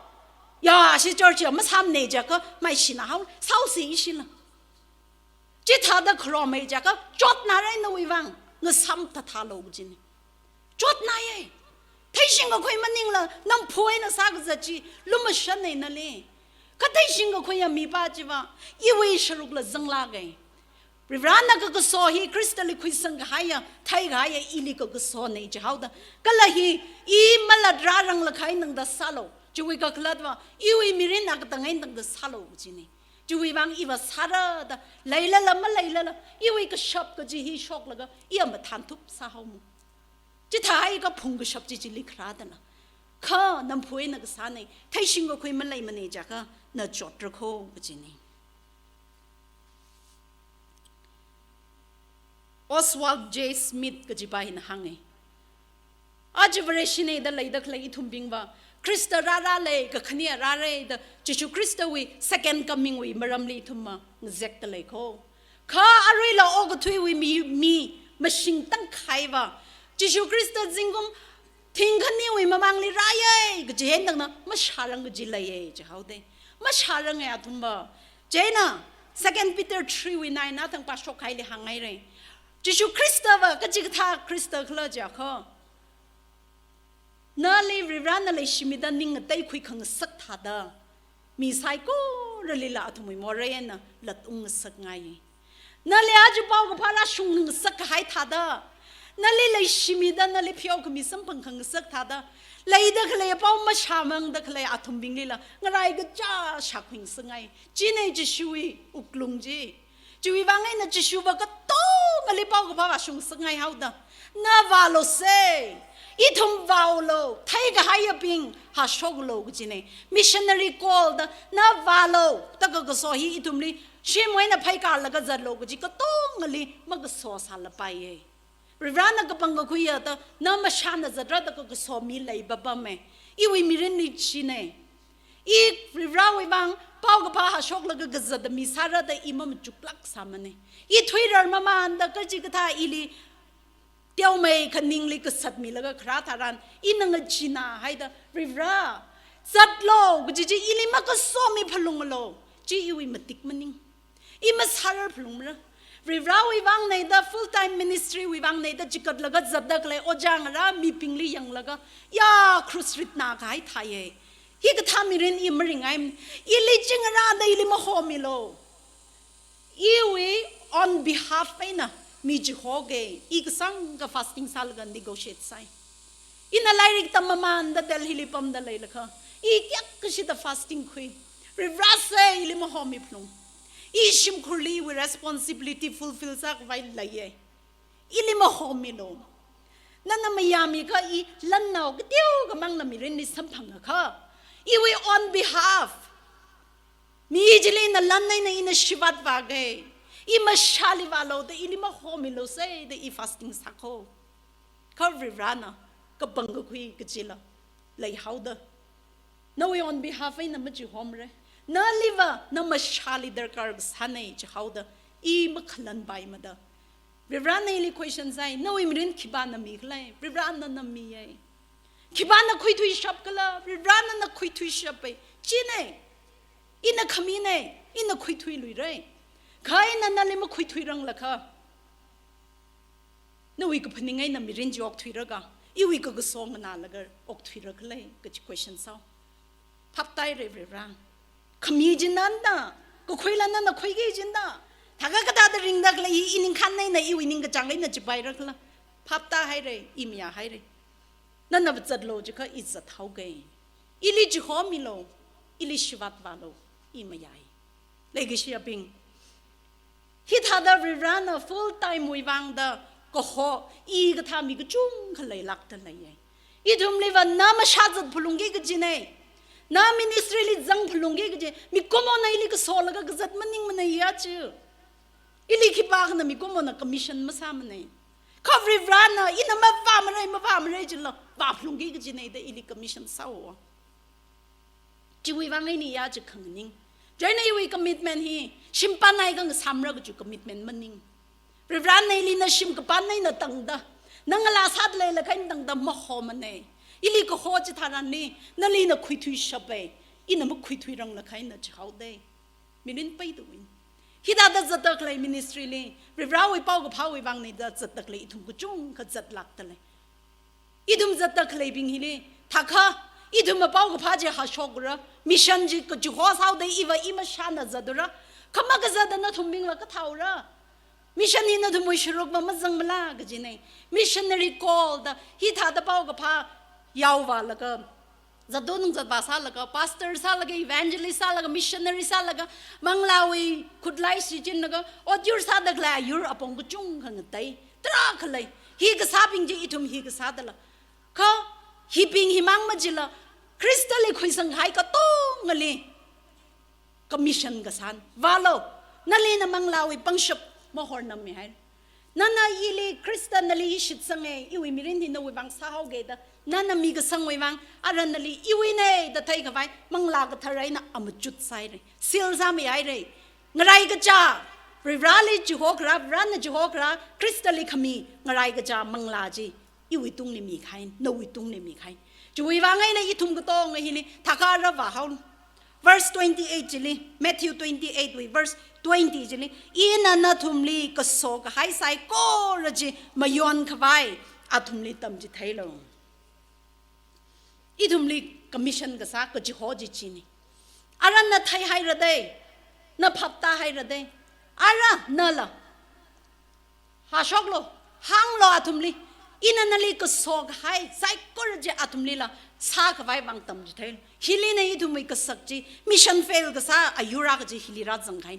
Ya, ashi church ya masāmana jiakha, maishinahao, sāhaosi ishila. Chithāda kharoma jiakha, chotnara nawui vang, ngasāmthathalu kajina. Chotnaya. Theishingkakhui maningla, namphu eina sākazat chi, lumashanna nali. Kha theishingkakhuiya mipa chiva, iwui sharukla zanglāka. Varivarana kakaso hi Khristali khuisangkahaiya, theikahaiya ili kakasona jihaoda, kala hi i malat rāranglakha eina tangda sālu. Chiwui kakhalatva, iwui mirin akatang eina tangda sālu kajina. Chiwui vang iva sāra da, leilala maleilala, iwui kashap kaji hi shoklaga, iya mathānthup sāhaomo. Chithāhai kaphung kashap chi chili kharā dala. Kha namphu eina kasāna, theishingkakhui maleimana jiakha, na chotra kho kajina. Oswald J Smith kajipa hina hānga. Aja Vareshi eina da leida khalei ithumbingva, Khrista rāra lei, kakhane rāra da, Jishu Khristawui second coming wui maramli ithumva ngazekta lei ko. Kha aruila okathuiwui mi, mi mashing tangkhaiva, Jishu Khrista zingkum thingkhaniwui mamangli rāya kaji hentangna mashārang kaji leiya jihaoda. Mashārange athumva. Chieina, Second Peter three wui nine na thang pāshok haili hānghaira. Jishu Khristava kachikathā Khrista khala jiakha, nali Varivarana leishimida ning ngateikhui khangasak thāda, mi saikoralila athumwui morei eina latungngasakngai. Nali aja paokaphā rāshung ngasak kahai thāda, nali leishimida nali pheokhami samphang khangasak thāda, leida khalei apao mashāmangda khalei athumbinglila ngarai kacha shākhuingasakngai. China Jishuwui wuklung chi. Chiwui vang eina Jishuva katongali paokaphā vāshungngasakngai haoda, na vālu se, ithum vāulu, theikahaiyabing hāshoklu kajina. Missionary call da, na vālu, da kakaso hi ithumli shimwui eina phaikarlaga zatlu kaji katongali makaso sālapaiya. Varivarana kapangkakhuiya da, na mashāna zatra da kakaso mi leipapama. Iwui mirinli china. I Varivarawui vang paokaphā hāshoklaga kazata mi sāra da i mamachuklāk sāmana. I thuirar mamanda kachikathā ili teomeikha ningli kasatmilaga kharā tharan, ina ngachina haida, Varivara, zatlu kaji chi ili makasomi phalunglu, chi iwui matik maning. I masārar phalungmara. Varivarawui vang eina da, full time ministry wui vang eina da chikatlaga zatda khalei ojā ngarā mibingli yanglaga, ya, krush ritna kahai thāya. Hikathā mirin i maringai, ili chi ngarāda ili mahomilu. Iwui on behalf eina mi chihoga, i kasāngkha fasting sālaga negotiate sāi. Ina lairik tammamanda Delhili pamda leilakha, i kayākha shida fasting khui. Varivara se ili mahomi phalung. I shimkhurli iwui responsibility fulfill sākhavai leiya. Ili mahomilu. Nana mayāmikha i lannao kateokha mangna mirinli samphangakha, iwui on behalf, mi chili ina lan eina ina shivat vāga, i mashāli vālu da ili mahomilu se da i fasting sāko. Kha Varivarana kapangkakhui kachila leihaoda, nawui on behalf eina machihomara. Naliva na mashāli darkar kasāna jihaoda, i makhalanpaimada, Varivarana ili question sāi, nawui mirin khipāna mikhala? Varivarana namiya. Khipāna khuithuishapkhala? Varivarana na khuithuishapa. China, ina khamina, ina khuithuiluira. Kha ina nali makhuithuiranglakha, nawui kaphaning eina mirin chi okthuiraga, iwui kakaso nganālaga okthuirakhala kaji question sāo. Phaptāhaira Varivara. Khami chi nana, kakhuila nana khuiki jida. Thākha kathāda ringda khalei i ningkhān eina iwui ningkachāng eina chipairakhala? Phaptāhaira, i mayāhaira. Nana vazatlu jiakha i zathaoga. Ili chihomilu, ili shivat vālu, i mayāi. Leikashiyabing, hithāda Varivarana full time wui vangda kaho, i kathā mi kachungkha leilākda leiya. Ithumliva na mashā zat phalungki kajina. Na ministry li zang phalungki kaji. Mikumona ili kasolaga kazat maningmana ya chi. Ili khipākhana mikumona commission masāmana. Kha Varivarana ina mavāmara, mavāmara jila, vā phalungki kajina da ili commission sāo. Chiwui vang eina ya chi khanganing. Chieina iwui commitment hi, shim panai kang samra kaji commitment maning. Varivarana ili na shim kapan eina tangda, na ngalā sāda leilakha eina tangda mahomana. Ili kaho chitharanli, nali na khuithuishapa, ina makhuithuiranglakha eina chihaoda. Mirin paidu win. Hithāda zatda khalei ministry li, Varivarawui paokaphāwui vang eina da zatda khalei ithum kachungkha zatlākda lei. Ithum zatda khaleibing hili, thākha, ithumva paokaphā chi hāshokra, mission chi kachiho sāhaoda iva i mashāna zatura, kha makazatda nathumbingva kathāura. Mission hi nathumwui sharukva mazangmala kajina. Missionary call da, hithāda paokaphā yaovālaga, zatda nung zatvā sālaga, pastor sālaga, evangelist sālaga, missionary sālaga, manglāwui khutlai shichinlaga, otyur sāda khalei ayur apong kachungkha ngatei, tarākha lei. Hi kasābing chi ithum hi kasā dala. Kha hibing himang majila, Khristali khuisang kahai katongali commission kasāna. Vālu, nali na manglāwui pangshap mahornammihaira. Nana ili Khrista nali shitsanga, iwui mirin hi nawui vang sāhaoga da nana mikasangwui vang, ara nali iwuina da theikhavai Manglā Kathara eina amachut sāhaira. Seal sāmihaira. Ngarai kaja, Varivarali chihokharā, Varivarana chihokharā, Khristali khami ngarai kaja manglā chi iwui tungli mikahai, nawui tungli mikahai. Chiwui vang eina ithum katonga hili thakha rāvāhaolu. Verse twenty-eight chili, Matthew twenty-eight wui verse twenty chili, ina nathumli kaso kahai saikora chi mayonkhavai athumli tamchitheilu. Ithumli commission kasā kachiho chi china. Ara na theihaira da, na phaptāhaira da. Ara nala hāshoklu, hānglu athumli. Ina nali kaso kahai saikora chi athumlila sākhavai vang tamchitheilu. Hilina ithumwui kasak chi, mission fail kasā ayur akha chi hili rāzangkahai.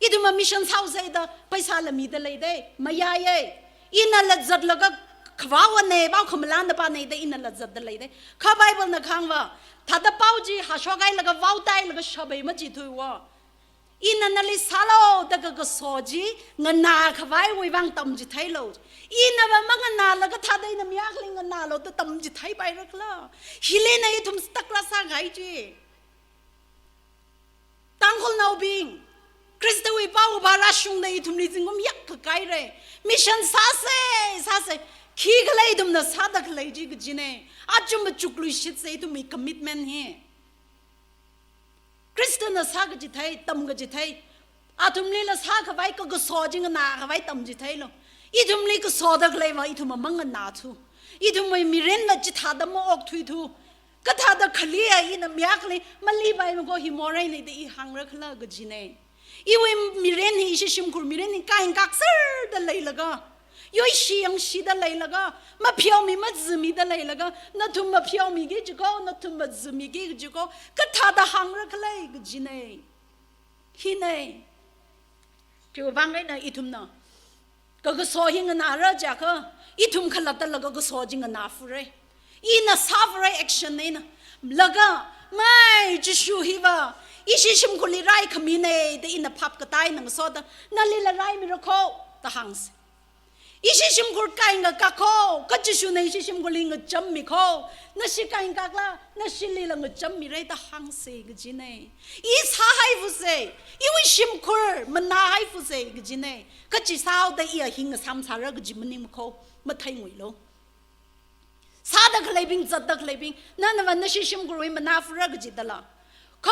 Ithumva mission sāhaosa da, paisala mida lei da, mayāya. Inala zatlaga kavao ane, vao khamalāna pa ne da, inala zatda lei da. Kha Bible na kahāngva, thāda pao chi hāshokhailaga, vaotailaga shāpai machithuiwo. Ina nali sālu da kakaso chi nganākhavaiwui vang tamchitheilu. Inava manganālaga thāda ina mi akhali nganālu da tamchitheipaira khala. Hilina ithum stuck rāsākahai chi. Tangkhulnaobing, Khristawui pao vāra shungda ithumli zingkum yak kakaira. Mission sāsa, sāsa. Khikhala ithumna sāda khalei chi kajina. Aja machukluishitsa ithumwui commitment hi. Khristana sākachithei, tamkachithei, athumlila sākhavai kakaso chi nganākhavai tamchitheilu. Ithumli kasoda khaleiva ithumva manganāthu. Ithumwui mirinla chithāda maokthuithu. Kathāda khaliya ina mi akhali malipaimako hi morei ne da i hāngra khala kajina. Iwui mirin hi, ishi shimkhur mirin hi kāyangkakserda leilaga, yoishi yangshida leilaga, mapheomi mazimida leilaga, nathum mapheomiki jiko, nathum mazimiki jiko, kathāda hāngra khala kajina. Hina. Chiwui vang eina ithumna kakaso hi nganāra jiakha, ithum khalattala kakaso chi nganāfura. Ina sāfura action eina. Laga, mai Jishu hiva ishi shimkhurli raikhamina da ina phap katā eina ngasoda, nalila raimira kho da hāngsa. Ishi shimkhur kāyangkaka kho, kha Jishuna ishi shimkhurli ngachammikho, nashi kāyangkakla, nashilila ngachammira da hāngsa kajina. I sāhaifuse, iwui shimkhur manāhaifuse kajina. Kachi sāhaoda iya hi ngasam sāra kaji maningmakho, matheinguilu. Sāda khaleibing, zatda khaleibing, nanava nashi shimkhurwui manāfura kajidala. Kha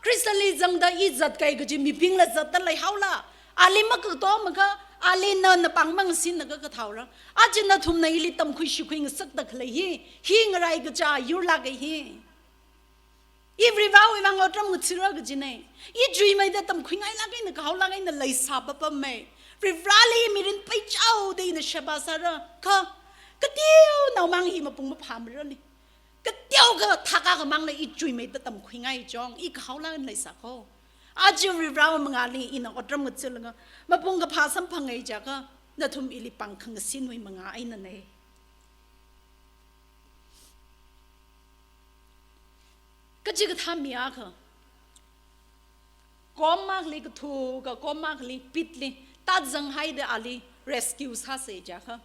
Khristali zangda i zatkahai kaji mibingla zatda leihaola. Ali makato makha, ali na napāng mangasinlaga kathāora. Aja nathumna ili tamkhui shikhui ngasakda khalei hi, hi ngarai kaja yurlāka hi. I Varivarawui vang otram ngathara kajina. I chuimeida tamkhuingailāk eina kahaolāk eina leisā papamma. Varivarali mirin peichaoda ina sheba sāra. Kha, kateonaomang hi mapung maphāmarali. Kateokha thākha khamangla i chuimeida tamkhuingai chong, i kahaolāk eina leisākho. Aja Varivarawui mangāli ina otram ngathalaga, mapung kaphā samphangai jiakha, nathum ili pāng khangasinwui mangā einana. Kachikathā mi akha, kom akhali kathuka, kom akhali pitli tāzanghaida ali rescue sāsa jiakha,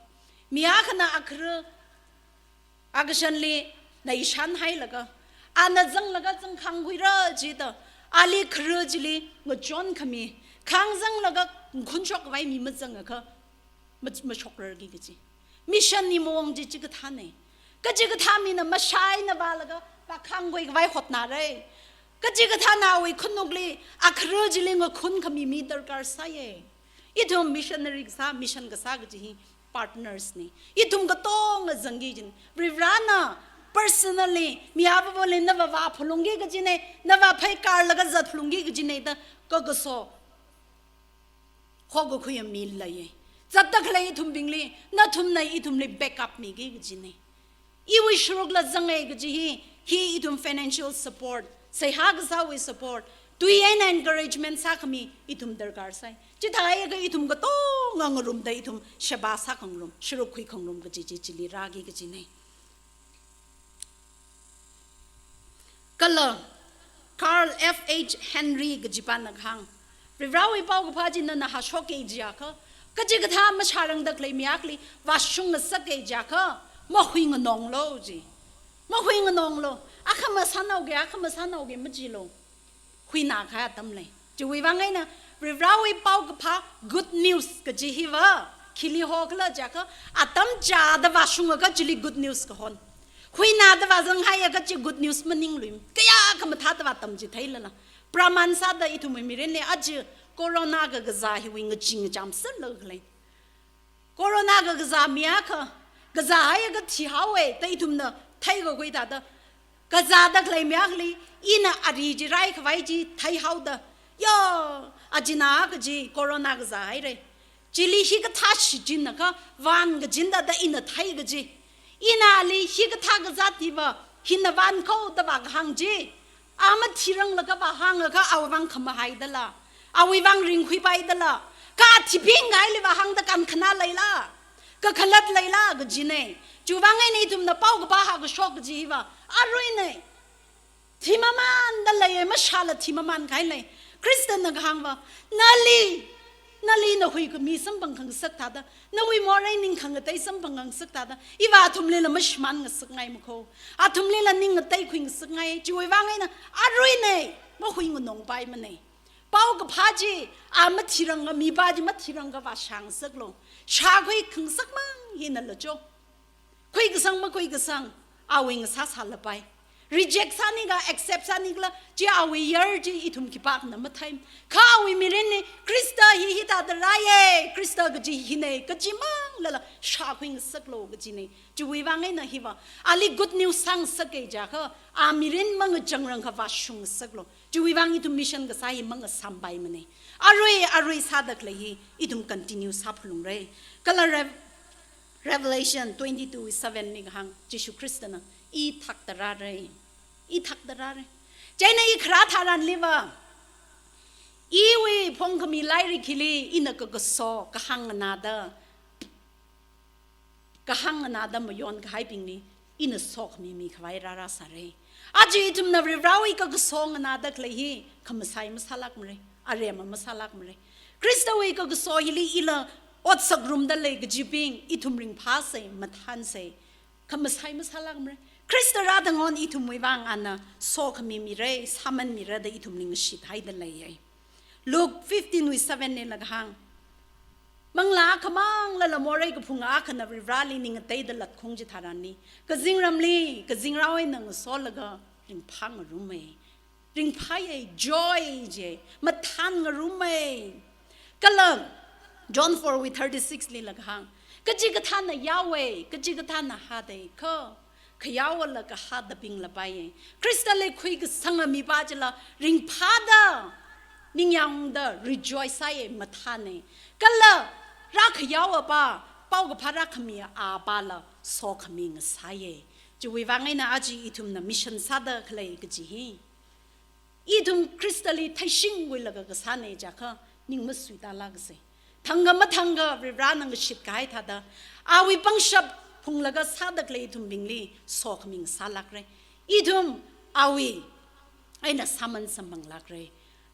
mi akhana akhara akashanli naishanhailaga, ana zanglaga zangkhangkhuira jida, ali khara chili ngachonkhami, khangzanglaga ngakhunshok khavai mi mazangakha, ma-, mashokrarki kaji. Mission wui maong chi chikathāna. Kachikathā mina mashā eina vālaga, vākhangkhui khavai hotnara. Kachikathāna awui khanukli, akhara chili ngakhunkhami mi darkar sāya. Ithum missionary kasā, mission kasā kaji hi partners na. Ithum katonga zangki kajina. Varivarana personally, mi avāvali nava vāphalungki kajina, nava pheikārlaga zatphalungki kajina da, kakaso hokakhui mi leiya. Zatda khalei ithumbingli, nathumna ithumli backup miki kajina. Iwui sharukla zangai kaji hi, hi ithum financial support, seihā kasāwui support, tui eina encouragement sākhami ithum darkar sai. Chithākha ithum katonga ngarumda ithum sheba sākhangarum, sharuk khuikhangarum kaji chi chili rāki kajina. Kala Carl F H Henry kajipana kahāng, Varivarawui paokaphā chi nana hāshokki jiakha, Kachikathā mashārangda khalei mi akhali vāshung ngasaka jiakha, mahuinganonglu ji. Mahuinganonglu. Akhama sānaoga, akhama sānaoga majilu. Huinā kahai atam lei. Chiwui vang eina, Varivarawui paokaphā good news kaji hiva, khili hokhala jiakha, atam chāda vāshungakha chili good news kahon. Huināda vāzanghaiakha chi good news maninglui. Kayākha mathāda vātam chi theilala. Praman sāda ithumwui mirinli aja corona kakazā hiwui ngachee ngacham sālaga khalei. Corona kakazā mi akha, kazāhaiakha thihaowa da ithumna theikakhui thāda, kazāda khalei mi akhali, ina ari chi raikhavai chi theihaoda, yo, achina kaji corona kazāhaira. Chili hikathā shichinakha, vān kachinda da ina theikaji. Ina ali hikathā kazāt hiva, hina vānkho da vākahāng chi. A mathiranglaga vāhāngakha awui vang khamahai dala, awui vang ringkhuipai dala, kha thibing kahaili vāhāngda kankhanā leila, kakhalat leila kajina. Chiwui vang eina ithumna paokaphā hākashok kaji hiva aruina. Thimamanda leiya, mashāla thimaman kahailei. Khristana kahāngva, nali, nali nahuikhami samphang khangasak thāda, nawui morei ning khangatei samphang khangasak thāda, iva athumlila mashimān ngasakngai makho. Athumlila ning ngateikhui ngasakngai. Chiwui vang eina aruina, mahuinganongpaimana. Paokaphā chi, a mathirangkha, mipā chi mathirangkha vāshāngasaklu. Shākhui khangasak mang hinala cho. Khuikasang makhuikasang, awui ngasā sālapai. Reject sānikha, accept sānikhala, chi awui yar chi ithum khipākhana mathei. Kha awui mirinli, Khrista hi hithāda rāya, Khrista kaji hina, kaji manglala shākhui ngasaklu kajina. Chiwui vang eina hiva, ali good news sāngasaka jiakha, a mirin mangachangrangkha vāshung ngasaklu. Chiwui vang ithum mission kasā hi mangasampaimana. Arui, arui sāda khalei hi, ithum continue sāphalungra. Kala Rev-, Revelation twenty-two seven li kahāng, Jishu Khristana, i thakta rāra. I thakta rāra. Chieina i kharā tharanliva, iwui phongkhami lairik hili ina kakaso kahāng nganāda, kahāng nganāda mayon kahaibingli ina sokhami mikhavai rārāsāra. Aja ithumna Varivarawui kakaso nganāda khalei hi khamasai masālākmara, aremma masālākmara. Khristawui kakaso hili ila otsak ngarumda lei kajibing, ithum ringphāsa, mathānsa, khamasai masālākmara. Khrista rāda ngon ithumwui vang ana sokhami mira, sāman mira da ithumli ngashithaida leiya. Luke fifteen wui seven lila kahāng, manglā akha manglala morei kaphung akhana Varivarali ning ngateida latkhaung chitharanli, kazingramli kazingrao eina ngasolaga ringphā ngaruma. Ringphāya, joy ji, mathān ngaruma. Kala John four wui thirty-six lila kahāng, kachikathāna yaowa, kachikathāna hāda, kha khayaola kahāda pinglapai. Khristali khuikasanga mipā chila ringphāda, ningyāngda rejoice sāya, mathāna. Kala rākhayaowa pā, paokaphā rākhami apāla sokhami ngasāya. Chiwui vang eina aja ithumna mission sāda khalei kaji hi, ithum Khristali theishingkhuilaga kasāna jiakha, ning masuitālāksa. Thangkha mathangkha Varivarana ngashit kahai thāda, awui pangshap phunglaga sāda khalei ithumbingli sokhami ngasālākra. Ithum awui eina sāman samphanglākra.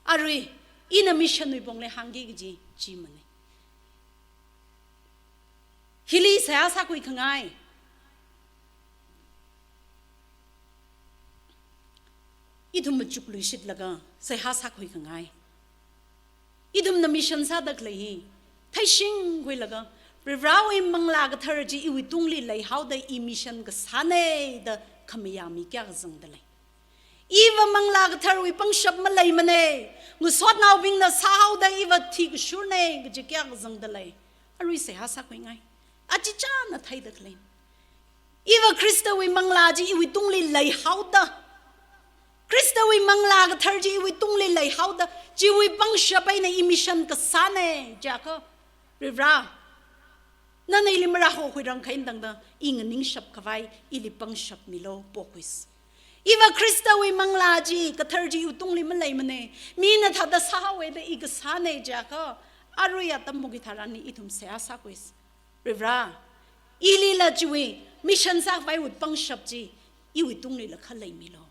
Arui, ina mission wui pongli hāngki kaji chimana. Hili seihā sākhuikhangai, ithum machukluishitlaga seihā sākhuikhangai. Ithumna mission sāda khalei hi theishingkhuilaga, Varivarawui Manglā Kathara chi iwui tungli leihaoda i mission kasāna da khamayā mi kayākha zangda lei. Iva Manglā Katharawui pangshap maleimana, ngasotnaobingna sāhaoda iva thikashurna kaji kayākha zangda lei. Arui seihā sākhuingai. Achichāna theida khalei. Iva Khristawui Manglā chi iwui tungli leihaoda, Khristawui Manglā Kathara chi iwui tungli leihaoda, chiwui pangshap eina i mission kasāna jiakha, Varivara, nana ili marāhokhuirang khain tangda, i nganingshap khavai ili pangshap milu, pokhuisa. Iva Khristawui Manglā chi, Kathara chi iwui tungli maleimana, mina thāda sāhaowa da i kasāna jiakha, arui atam mukitharanli ithum seihā sākhuisa. Varivara, ilila chiwui mission sākhavaiwui pangshap chi iwui tunglila khaleimilu.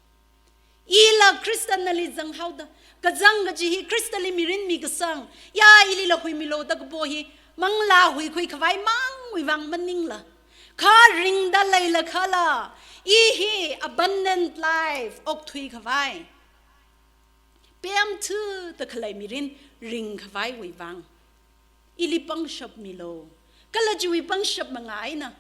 Ila Khrista nali zanghaoda, kazang kaji hi Khristali mirin mikasang, ya ilila huimilu da kapo hi, Manglā huikhui khavai mangwui vang maningla, kha ringda leilakhala, i hi abundant life okthui khavai, pemthuda khalei mirin ring khavaiwui vang ili pangshap milu. Kala chiwui pangshap manga eina,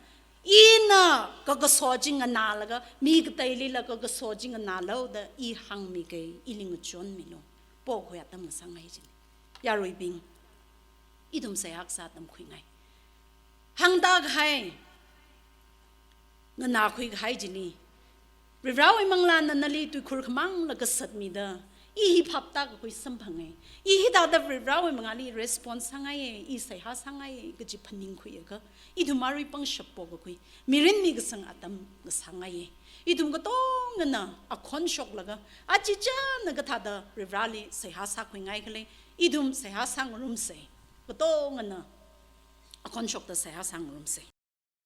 ina kakaso chi nganālaga, mi kateilila kakaso chi nganālu da i hāngmikei, ili ngachonmilu. Pokhui atam ngasāngai chini. Yaruibing, ithum seihā kasā tamkhuingai. Hāngda kahai, nganākhui kahai chili, Varivarāwui Manglāna nali tuikhur khamangla kasatmida, i hi phaptākakhui samphangai, i hithāda Varivarāwui mangāli response sāngaiye, i seihā sāngaiye kaji phaningkhuiakha, ithum arui pangshap pokakhui, mirin mikasang atam ngasāngaiye. Ithum katongana akhon shoklaga, achichāna kathāda Varivarāli seihā sākhuingai khala, ithum seihā sāngarumsei. Katongana akhon shokda seihā sāngarumsei.